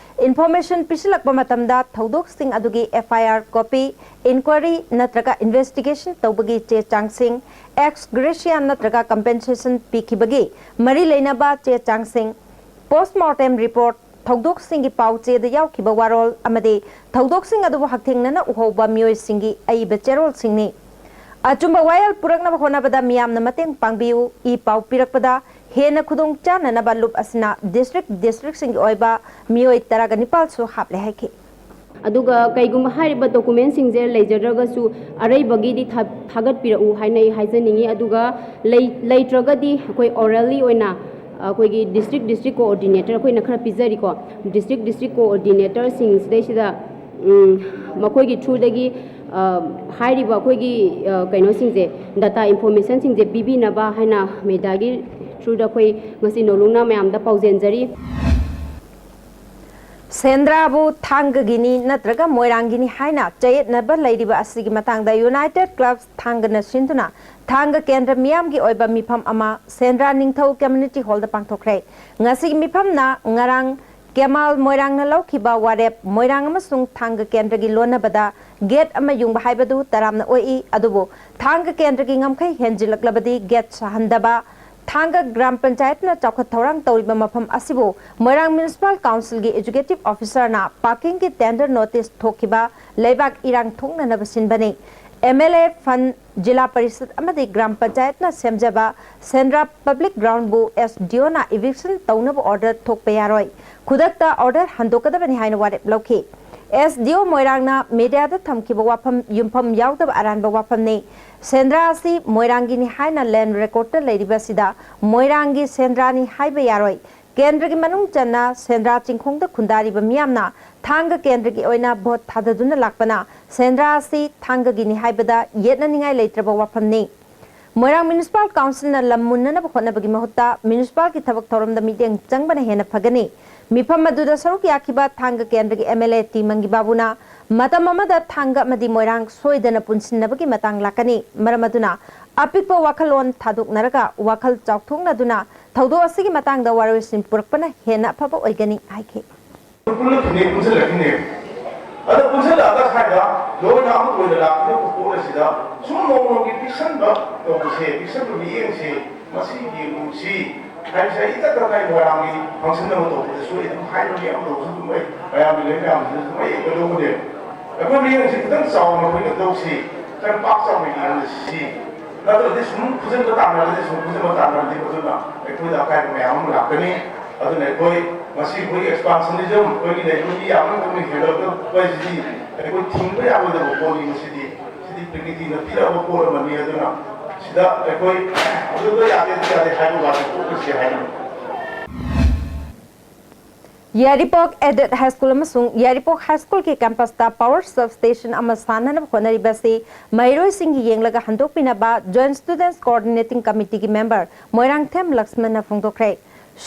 information ꯄꯤꯁꯤꯜꯂꯛꯄ ꯃꯇꯝꯗ ꯊꯧꯗꯣꯛꯁꯤꯡ ꯑꯗꯨꯒꯤ F I R copy, inquiry ꯅꯠꯇ꯭ꯔꯒ investigation ꯇꯧꯕꯒꯤ ꯆꯦ ꯆꯥꯡꯁꯤꯡ, ex gratia ꯅꯠꯇ꯭ꯔꯒ compensation ꯄꯤꯈꯤꯕꯒꯤ ꯃꯔꯤ ꯂꯩꯅꯕ ꯆꯦ ꯆꯥꯡꯁꯤꯡ, post mortem report, ꯊꯧꯗꯣꯛꯁꯤꯡꯒꯤ ꯄꯥꯎ ꯆꯦꯗ ꯌꯥꯎꯈꯤꯕ ꯋꯥꯔꯣꯜ ꯑꯃꯗꯤ ꯊꯧꯗꯣꯛꯁꯤꯡ ꯑꯗꯨꯕꯨ ꯍꯛꯊꯦꯡꯅꯅ ꯎꯍꯧꯕ ꯃꯤꯑꯣꯏꯁꯤꯡꯒꯤ ꯑꯏꯕ ꯆꯦꯔꯣꯜꯁꯤꯡꯅꯤ꯫ ꯑꯆꯨꯝꯕ ꯋꯥꯌꯦꯜ ꯄꯨꯔꯛꯅꯕ ꯍꯣꯠꯅꯕꯗ ꯃꯤꯌꯥꯝꯅ ꯃꯇꯦꯡ ꯄꯥꯡꯕꯤꯌꯨ꯫ ꯏ ꯄꯥꯎ ꯄꯤꯔꯛꯄꯗ ꯍꯦꯟꯅ ꯈꯨꯗꯣꯡ ꯆꯥꯅꯅꯕ ꯂꯨꯞ ꯑꯁꯤꯅ district district ꯁꯤꯡꯒꯤ ꯑꯣꯏꯕ ꯃꯤꯑꯣꯏ ꯇꯔꯥꯒ ꯅꯤꯄꯥꯜꯁꯨ ꯍꯥꯞꯂꯦ ꯍꯥꯏꯈꯤ꯫ ꯑꯗꯨꯒ ꯀꯩꯒꯨꯝꯕ ꯍꯥꯏꯔꯤꯕ document ꯁꯤꯡꯁꯦ ꯂꯩꯖꯗ꯭ꯔꯒꯁꯨ ꯑꯔꯩꯕꯒꯤꯗꯤ ꯊꯥ-, ꯊꯥꯒꯠꯄꯤꯔꯛꯎ ꯍꯥꯏꯅ ꯑꯩ ꯍꯥꯏꯖꯅꯤꯡꯉꯤ꯫ ꯑꯗꯨꯒ ꯂꯩ-, ꯂꯩꯇ꯭ꯔꯒꯗꯤ ꯑꯩꯈꯣꯏ orally ꯑꯣꯏꯅ ꯑꯩꯈꯣꯏꯒꯤ district district coordinator ꯑꯩꯈꯣꯏꯅ ꯈꯔ ꯄꯤꯖꯔꯤꯀꯣ, district district coordinator ꯁꯤꯡ ꯁꯤꯗꯩꯁꯤꯗ, ꯎꯝ, ꯃꯈꯣꯏꯒꯤ through ꯗꯒꯤ, ꯑ, ꯍꯥꯏꯔꯤꯕ ꯑꯩꯈꯣꯏꯒꯤ, ꯑ, ꯀꯩꯅꯣꯁꯤꯡꯁꯦ, data information ꯁꯤꯡꯁꯦ ꯄꯤꯕꯤꯅꯕ ꯍꯥꯏꯅ media ꯒꯤ through ꯗ ꯑꯩꯈꯣꯏ ꯉꯁꯤ ꯅꯧꯂꯨꯛꯅ ꯃꯌꯥꯝꯗ ꯄꯥꯎꯖꯦꯟꯖꯔꯤ꯫ ꯁꯦꯟꯗ꯭ꯔꯥꯕꯨ ꯊꯥꯡꯒꯒꯤꯅꯤ ꯅꯠꯇ꯭ꯔꯒ ꯃꯣꯏꯔꯥꯡꯒꯤꯅꯤ ꯍꯥꯏꯅ ꯆꯌꯦꯠꯅꯕ ꯂꯩꯔꯤꯕ ꯑꯁꯤꯒꯤ ꯃꯇꯥꯡꯗ United Clubs ꯊꯥꯡꯒꯅ ꯁꯤꯟꯗꯨꯅ ꯊꯥꯡꯒ ꯀꯦꯟꯗ꯭ꯔ ꯃꯤꯌꯥꯝꯒꯤ ꯑꯣꯏꯕ ꯃꯤꯐꯝ ꯑꯃ ꯁꯦꯟꯗ꯭ꯔꯥ ꯅꯤꯡꯊꯧ community hall ꯗ ꯄꯥꯡꯊꯣꯛꯈ꯭ꯔꯦ꯫ ꯉꯁꯤꯒꯤ ꯃꯤꯐꯝꯅ ꯉꯔꯥꯡ ꯀꯦꯃꯥꯜ ꯃꯣꯏꯔꯥꯡꯅ ꯂꯧꯈꯤꯕ ꯋꯥꯔꯦꯞ, ꯃꯣꯏꯔꯥꯡ ꯑꯃꯁꯨꯡ ꯊꯥꯡꯒ ꯀꯦꯟꯗ꯭ꯔꯒꯤ ꯂꯣꯟꯅꯕꯗ gate ꯑꯃ ꯌꯨꯡꯕ ꯍꯥꯏꯕꯗꯨ ꯇꯔꯥꯝꯅ ꯑꯣꯛꯏ꯫ ꯑꯗꯨꯕꯨ ꯊꯥꯡꯒ ꯀꯦꯟꯗ꯭ꯔꯒꯤ ꯉꯝꯈꯩ ꯍꯦꯟꯖꯤꯜꯂꯛꯂꯕꯗꯤ gate ꯁꯥꯍꯟꯗꯕ, ꯊꯥꯡꯒ ꯒ꯭ꯔꯥꯝ ꯄꯟꯆꯥꯌꯠꯅ ꯆꯥꯎꯈꯠ ꯊꯧꯔꯥꯡ ꯇꯧꯔꯤꯕ ꯃꯐꯝ ꯑꯁꯤꯕꯨ ꯃꯣꯏꯔꯥꯡ Municipal Council ꯒꯤ executive officer ꯅ parking ꯒꯤ tender notice ꯊꯣꯛꯈꯤꯕ ꯂꯩꯕꯥꯛ ꯏꯔꯥꯡ ꯊꯣꯛꯅꯅꯕ ꯁꯤꯟꯕꯅꯤ꯫ M L A fund, ꯖꯤꯂꯥ ꯄꯔꯤꯁꯠ ꯑꯃꯗꯤ ꯒ꯭ꯔꯥꯝ ꯄꯟꯆꯥꯌꯠꯅ ꯁꯦꯝꯖꯕ ꯁꯦꯟꯗ꯭ꯔꯥ public ground ꯕꯨ S D O ꯅ eviction ꯇꯧꯅꯕ order ꯊꯣꯛꯄ ꯌꯥꯔꯣꯏ꯫ ꯈꯨꯗꯛꯇ order ꯍꯟꯗꯣꯛꯀꯗꯕꯅꯤ ꯍꯥꯏꯅ ꯋꯥꯔꯦꯞ ꯂꯧꯈꯤ꯫ S D O ꯃꯣꯏꯔꯥꯡꯅ media ꯗ ꯊꯝꯈꯤꯕ ꯋꯥꯐꯝ ꯌꯨꯝꯐꯝ ꯌꯥꯎꯗꯕ ꯑꯔꯥꯟꯕ ꯋꯥꯐꯝꯅꯤ꯫ ꯁꯦꯟꯗ꯭ꯔꯥ ꯑꯁꯤ ꯃꯣꯏꯔꯥꯡꯒꯤꯅꯤ ꯍꯥꯏꯅ land record ꯇ ꯂꯩꯔꯤꯕ ꯑꯁꯤꯗ ꯃꯣꯏꯔꯥꯡꯒꯤ ꯁꯦꯟꯗ꯭ꯔꯥꯅꯤ ꯍꯥꯏꯕ ꯌꯥꯔꯣꯏ꯫ ꯀꯦꯟꯗ꯭ꯔꯒꯤ ꯃꯅꯨꯡ ꯆꯟꯅ ꯁꯦꯟꯗ꯭ꯔꯥ ꯆꯤꯡꯈꯣꯡꯗ ꯈꯨꯟꯗꯥꯔꯤꯕ ꯃꯤꯌꯥꯝꯅ ꯊꯥꯡꯒ ꯀꯦꯟꯗ꯭ꯔꯒꯤ ꯑꯣꯏꯅ vote ꯊꯥꯗꯗꯨꯅ ꯂꯥꯛꯄꯅ ꯁꯦꯟꯗ꯭ꯔꯥ ꯑꯁꯤ ꯊꯥꯡꯒꯒꯤꯅꯤ ꯍꯥꯏꯕꯗ ꯌꯦꯠꯅꯅꯤꯡꯉꯥꯏ ꯂꯩꯇ꯭ꯔꯕ ꯋꯥꯐꯝꯅꯤ꯫ ꯃꯣꯏꯔꯥꯡ ꯃ꯭ꯌꯨꯅꯤꯁꯤꯄꯥꯜ ꯀꯥꯎꯟꯁꯤꯜꯅ ꯂꯝ ꯃꯨꯟꯅꯅꯕ ꯍꯣꯠꯅꯕꯒꯤ ꯃꯍꯨꯠꯇ ꯃ꯭ꯌꯨꯅꯤꯁꯤꯄꯥꯜꯒꯤ ꯊꯕꯛ ꯊꯧꯔꯝꯗ ꯃꯤꯠꯌꯦꯡ ꯆꯪꯕꯅ ꯍꯦꯟꯅ ꯐꯒꯅꯤ꯫ ꯃꯤꯐꯝ ꯑꯗꯨꯗ ꯁꯔꯨꯛ ꯌꯥꯈꯤꯕ ꯊꯥꯡꯒ ꯀꯦꯟꯗ꯭ꯔꯒꯤ ꯑꯦꯝ ꯑꯦꯜ ꯑꯦ ꯇꯤ ꯃꯪꯒꯤꯕꯥꯕꯨꯅ ꯃꯇꯝ ꯑꯃꯗ ꯊꯥꯡꯒ ꯑꯃꯗꯤ ꯃꯣꯏꯔꯥꯡ ꯁꯣꯏꯗꯅ ꯄꯨꯟꯁꯤꯟꯅꯕꯒꯤ ꯃꯇꯥꯡ ꯂꯥꯛꯀꯅꯤ꯫ ꯃꯔꯝ ꯑꯗꯨꯅ ꯑꯄꯤꯛꯄ ꯋꯥꯈꯜꯂꯣꯟ ꯊꯥꯗꯣꯛꯅꯔꯒ ꯋꯥꯈꯜ ꯆꯥꯎꯊꯣꯛꯅꯗꯨꯅ ꯊꯧꯗꯣꯛ ꯑꯁꯤꯒꯤ ꯃꯇꯥꯡꯗ ꯋꯥꯔꯣꯏꯁꯤꯟ ꯄꯨꯔꯛꯄꯅ ꯍꯦꯟꯅ ꯑꯐꯕ ꯑꯣꯏꯒꯅꯤ ꯍꯥꯏꯈꯤ꯫ ꯄꯨꯜꯂꯛꯈꯤꯅꯦ, ꯄꯨꯟꯁꯤꯜꯂꯛꯈꯤꯅꯦ꯫ ꯑꯗ ꯄꯨꯟꯁꯤꯜꯂꯛꯑꯒ ꯁ꯭ꯋꯥꯏꯗ ꯂꯣꯏꯅ ꯑꯃꯠꯇ ꯑꯣꯏꯅ ꯂꯥꯛꯈꯤꯕ ꯄꯣꯠ ꯑꯁꯤꯗ ꯁꯨꯝ ꯅꯣꯡꯃ ꯅꯣꯡꯃꯒꯤ ꯄꯤꯛꯁꯟꯕ ꯇꯧꯕꯁꯦ, ꯄꯤꯛꯁꯟꯕ ꯃꯤꯠꯌꯦꯡꯁꯦ, ꯃꯁꯤ ꯌꯦꯡꯉꯨꯁꯤ ꯍꯥꯏꯕꯁꯦ ꯑꯩ ꯏꯇꯠ ꯇꯠꯅ ꯑꯩ ꯃꯣꯏꯔꯥꯡꯒꯤ ꯐꯪꯁꯟ ꯑꯃ ꯇꯧꯕꯗꯁꯨ ꯑꯩ ꯑꯗꯨꯝ ꯍꯥꯏꯕꯅꯤ, ꯑꯃ ꯇꯧꯕꯁꯨ ꯑꯗꯨꯝ ꯑꯩ ꯃꯌꯥꯝꯒꯤ ꯂꯩ ꯃꯌꯥꯝꯁꯤꯗꯁꯨ ꯑꯗꯨꯝ ꯑꯩ ꯀꯩꯗꯧꯕꯅꯦ꯫ ꯑꯩꯈꯣꯏ ꯃꯤꯠꯌꯦꯡꯁꯤ ꯈꯤꯇꯪ ꯆꯥꯎꯅ ꯑꯩꯈꯣꯏꯅ ꯇꯧꯁꯤ, ꯈꯤꯇꯪ ꯄꯥꯛ ꯆꯥꯎꯅ ꯌꯦꯡꯁꯤ꯫ ꯅꯠꯇ꯭ꯔꯗꯤ ꯁꯨꯝ ꯈꯨꯖꯤꯟꯕ ꯇꯥꯟꯅꯔꯗꯤ, ꯁꯨꯝ ꯈꯨꯖꯤꯟꯕ ꯇꯥꯟꯅꯔꯗꯤ ꯃꯗꯨꯅ ꯑꯩꯈꯣꯏꯗ ꯑꯀꯥꯏꯕ ꯃꯌꯥꯝ ꯑꯃ ꯂꯥꯛꯀꯅꯤ꯫ ꯑꯗꯨꯅ ꯑꯩꯈꯣꯏ ꯉꯁꯤ ꯑꯩꯈꯣꯏ expansionism, ꯑꯩꯈꯣꯏꯒꯤ ꯂꯩꯕ ꯃꯤ ꯌꯥꯝꯅ ꯑꯩꯈꯣꯏ ꯍꯦꯟꯒꯠꯂꯛꯄ ꯍꯥꯏꯁꯤꯗꯤ ꯑꯩꯈꯣꯏ ꯊꯤꯡꯕ ꯌꯥꯔꯣꯏꯗꯕ ꯄꯣꯠꯅꯤ꯫ ꯃꯁꯤꯗꯤ, ꯁꯤꯗꯤ ꯄ꯭ꯔꯀ꯭ꯔꯤꯇꯤꯅ ꯄꯤꯔꯛꯑꯕ ꯄꯣꯠ ꯑꯃꯅꯤ꯫ ꯑꯗꯨꯅ ꯁꯤꯗ ꯑꯩꯈꯣꯏ ꯑꯗꯨꯗ ꯌꯥꯗꯦ, ꯑꯗꯨ ꯌꯥꯗꯦ ꯍꯥꯏꯕ ꯋꯥꯗꯤ ꯇꯣꯛꯈ꯭ꯔꯁꯤ ꯍꯥꯏꯅ ꯌꯥꯏꯔꯤꯄꯣꯛ ꯑꯦꯗꯦꯠ ꯍꯥꯏ ꯁ꯭ꯀꯨꯜ ꯑꯃꯁꯨꯡ ꯌꯥꯏꯔꯤꯄꯣꯛ ꯍꯥꯏ ꯁ꯭ꯀꯨꯜꯒꯤ ꯀꯦꯝꯄꯁꯇ ꯄꯥꯋꯔ ꯁꯕ ꯁ꯭ꯇꯦꯁꯟ ꯑꯃ ꯁꯥꯅꯅꯕ ꯍꯣꯠꯅꯔꯤꯕ ꯑꯁꯤ ꯃꯍꯩꯔꯣꯏꯁꯤꯡꯒꯤ ꯌꯦꯡꯂꯒ ꯍꯟꯗꯣꯛꯄꯤꯅꯕ Joint Students Coordinating Committeeꯒꯤ ꯃꯦꯝꯕꯔ ꯃꯣꯏꯔꯥꯡꯊꯦꯝ ꯂꯛꯁꯃꯟꯅ ꯐꯣꯡꯗꯣꯛꯈ꯭ꯔꯦ꯫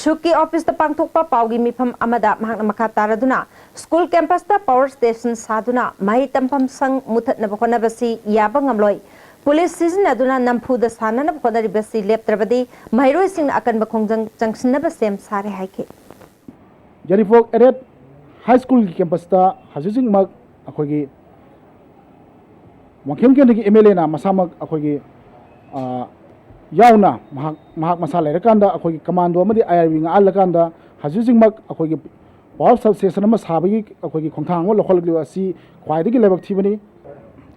ꯁꯨꯛꯀꯤ ꯑꯣꯐꯤꯁꯇ ꯄꯥꯡꯊꯣꯛꯄ ꯄꯥꯎꯒꯤ ꯃꯤꯐꯝ ꯑꯃꯗ ꯃꯍꯥꯛꯅ ꯃꯈꯥ ꯇꯥꯔꯗꯨꯅ ꯁ꯭ꯀꯨꯜ ꯀꯦꯝꯄꯁꯇ ꯄꯥꯋꯔ ꯁ꯭ꯇꯦꯁꯟ ꯁꯥꯗꯨꯅ ꯃꯍꯩ ꯇꯝꯐꯝ ꯁꯪ ꯃꯨꯊꯠꯅꯕ ꯍꯣꯠꯅꯕꯁꯤ ꯌꯥꯕ ꯉꯝꯂꯣꯏ꯫ ꯄꯨꯂꯤꯁ ꯁꯤꯖꯤꯟꯅꯗꯨꯅ ꯅꯝꯐꯨꯗ ꯁꯥꯅꯅꯕ ꯍꯣꯠꯅꯔꯤꯕꯁꯤ ꯂꯦꯞꯇ꯭ꯔꯕꯗꯤ ꯃꯍꯩꯔꯣꯏꯁꯤꯡꯅ ꯑꯀꯟꯕ ꯈꯣꯡꯖꯪ ꯆꯪꯁꯤꯟꯅꯕ ꯁꯦꯝ ꯁꯥꯔꯦ ꯍꯥꯏꯈꯤ꯫ ꯌꯥꯏꯔꯤꯄꯣꯛ ꯑꯦꯗꯦꯠ ꯍꯥꯏ ꯁ꯭ꯀꯨꯜꯒꯤ ꯀꯦꯝꯄꯁꯇ ꯍꯧꯖꯤꯛ ꯍꯧꯖꯤꯛꯃꯛ ꯑꯩꯈꯣꯏꯒꯤ ꯋꯥꯡꯈꯦꯝ ꯀꯦꯟꯗ꯭ꯔꯒꯤ ꯑꯦꯝ ꯑꯦꯜ ꯑꯦꯅ ꯃꯁꯥꯃꯛ ꯑꯩꯈꯣꯏꯒꯤ, ꯑ, ꯌꯥꯎꯅ ꯃꯍꯥꯛ, ꯃꯍꯥꯛ ꯃꯁꯥ ꯂꯩꯔꯀꯥꯟꯗ ꯑꯩꯈꯣꯏꯒꯤ ꯀꯃꯥꯟꯗꯣ ꯑꯃꯗꯤ ꯑꯥꯏ ꯑꯥꯔ ꯕꯤ ꯉꯥꯛꯍꯜꯂꯀꯥꯟꯗ ꯍꯧꯖꯤꯛ ꯍꯧꯖꯤꯛꯃꯛ ꯑꯩꯈꯣꯏꯒꯤ ꯄꯥꯋꯔ ꯁꯕ ꯁ꯭ꯇꯦꯁꯟ ꯑꯃ ꯁꯥꯕꯒꯤ ꯑꯩꯈꯣꯏꯒꯤ ꯈꯣꯡꯊꯥꯡ ꯑꯃ ꯂꯧꯈꯠꯂꯛꯂꯤꯕ ꯑꯁꯤ ꯈ꯭ꯋꯥꯏꯗꯒꯤ ꯂꯥꯏꯕꯛ ꯊꯤꯕꯅꯤ꯫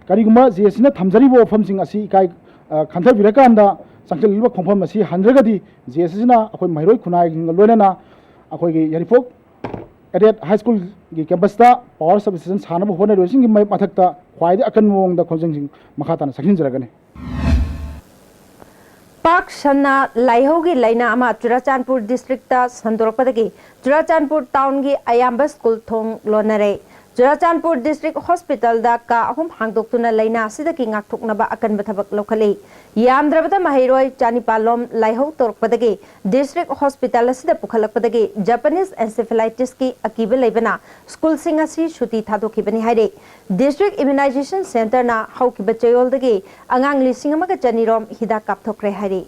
ꯀꯔꯤꯒꯨꯝꯕ ꯖꯦ ꯑꯦꯁ ꯁꯤꯅ ꯊꯝꯖꯔꯤꯕ ꯋꯥꯐꯝꯁꯤꯡ ꯑꯁꯤ ꯏꯀꯥꯏ, ꯑ, ꯈꯟꯊꯕꯤꯔꯀꯥꯟꯗ ꯆꯪꯁꯤꯜꯂꯤꯕ ꯈꯣꯡꯐꯝ ꯑꯁꯤ ꯍꯟꯗ꯭ꯔꯒꯗꯤ ꯖꯦ ꯑꯦꯁ ꯁꯤꯅ ꯑꯩꯈꯣꯏ ꯃꯍꯩꯔꯣꯏ ꯈꯨꯟꯅꯥꯏꯁꯤꯡꯒ ꯂꯣꯏꯅꯅ ꯑꯩꯈꯣꯏꯒꯤ ꯌꯥꯏꯔꯤꯄꯣꯛ ꯑꯦꯗꯦꯠ ꯍꯥꯏ ꯁ꯭ꯀꯨꯜꯒꯤ ꯀꯦꯝꯄꯁꯇ ꯄꯥꯋꯔ ꯁꯕ ꯁ꯭ꯇꯦꯁꯟ ꯁꯥꯅꯕ ꯍꯣꯠꯅꯔꯤꯕꯁꯤꯡꯒꯤ ꯃ-, ꯃꯊꯛꯇ ꯈ꯭ꯋꯥꯏꯗꯒꯤ ꯑꯀꯟꯕ ꯃꯑꯣꯡꯗ ꯈꯣꯡꯖꯪꯁꯤꯡ ꯃꯈꯥ ꯇꯥꯅ ꯆꯪꯁꯤꯟꯖꯔꯛꯀꯅꯤ꯫ ꯄꯥꯛ ꯁꯟꯅ ꯂꯥꯏꯍꯧꯒꯤ ꯂꯥꯏꯅꯥ ꯑꯃ ꯆꯨꯔꯥꯆꯥꯟꯄꯨꯔ ꯗꯤꯁꯇ꯭ꯔꯤꯛꯇ ꯁꯟꯗꯣꯔꯛꯄꯗꯒꯤ ꯆꯨꯔꯥꯆꯥꯟꯄꯨꯔ ꯇꯥꯎꯟꯒꯤ ꯑꯌꯥꯝꯕ ꯁ꯭ꯀꯨꯜ ꯊꯣꯡ ꯂꯣꯟꯅꯔꯦ꯫ ꯆꯨꯔꯆꯥꯟꯄꯨꯔ ꯗꯤꯁꯇ꯭ꯔꯤꯛ ꯍꯣꯁꯄꯤꯇꯥꯜꯗ ꯀꯥ ꯑꯍꯨꯝ ꯍꯥꯡꯗꯣꯛꯇꯨꯅ ꯂꯥꯏꯅꯥ ꯑꯁꯤꯗꯒꯤ ꯉꯥꯛꯊꯣꯛꯅꯕ ꯑꯀꯟꯕ ꯊꯕꯛ ꯂꯧꯈꯠꯂꯤ꯫ ꯌꯥꯝꯗ꯭ꯔꯕꯗ ꯃꯍꯩꯔꯣꯏ ꯆꯅꯤꯄꯥꯜ ꯂꯣꯝ ꯂꯥꯏꯍꯧ ꯇꯧꯔꯛꯄꯗꯒꯤ ꯗꯤꯁꯇ꯭ꯔꯤꯛ ꯍꯣꯁꯄꯤꯇꯥꯜ ꯑꯁꯤꯗ ꯄꯨꯈꯠꯂꯛꯄꯗꯒꯤ ꯖꯄꯥꯅꯤꯁ ꯑꯦꯟꯁꯦꯐꯦꯂꯥꯏꯇꯤꯁꯀꯤ ꯑꯀꯤꯕ ꯂꯩꯕꯅ ꯁ꯭ꯀꯨꯜꯁꯤꯡ ꯑꯁꯤ ꯁꯨꯇꯤ ꯊꯥꯗꯣꯛꯈꯤꯕꯅꯤ ꯍꯥꯏꯔꯤ꯫ ꯗꯤꯁꯇ꯭ꯔꯤꯛ ꯏꯝꯌꯨꯅꯥꯏꯖꯦꯁꯟ ꯁꯦꯟꯇꯔꯅ ꯍꯧꯈꯤꯕ ꯆꯌꯣꯜꯗꯒꯤ ꯑꯉꯥꯡ ꯂꯤꯁꯤꯡ ꯑꯃꯒ ꯆꯅꯤ ꯔꯣꯝ ꯍꯤꯗꯥꯛ ꯀꯥꯞꯊꯣꯛꯈ꯭ꯔꯦ ꯍꯥꯏꯔꯤ꯫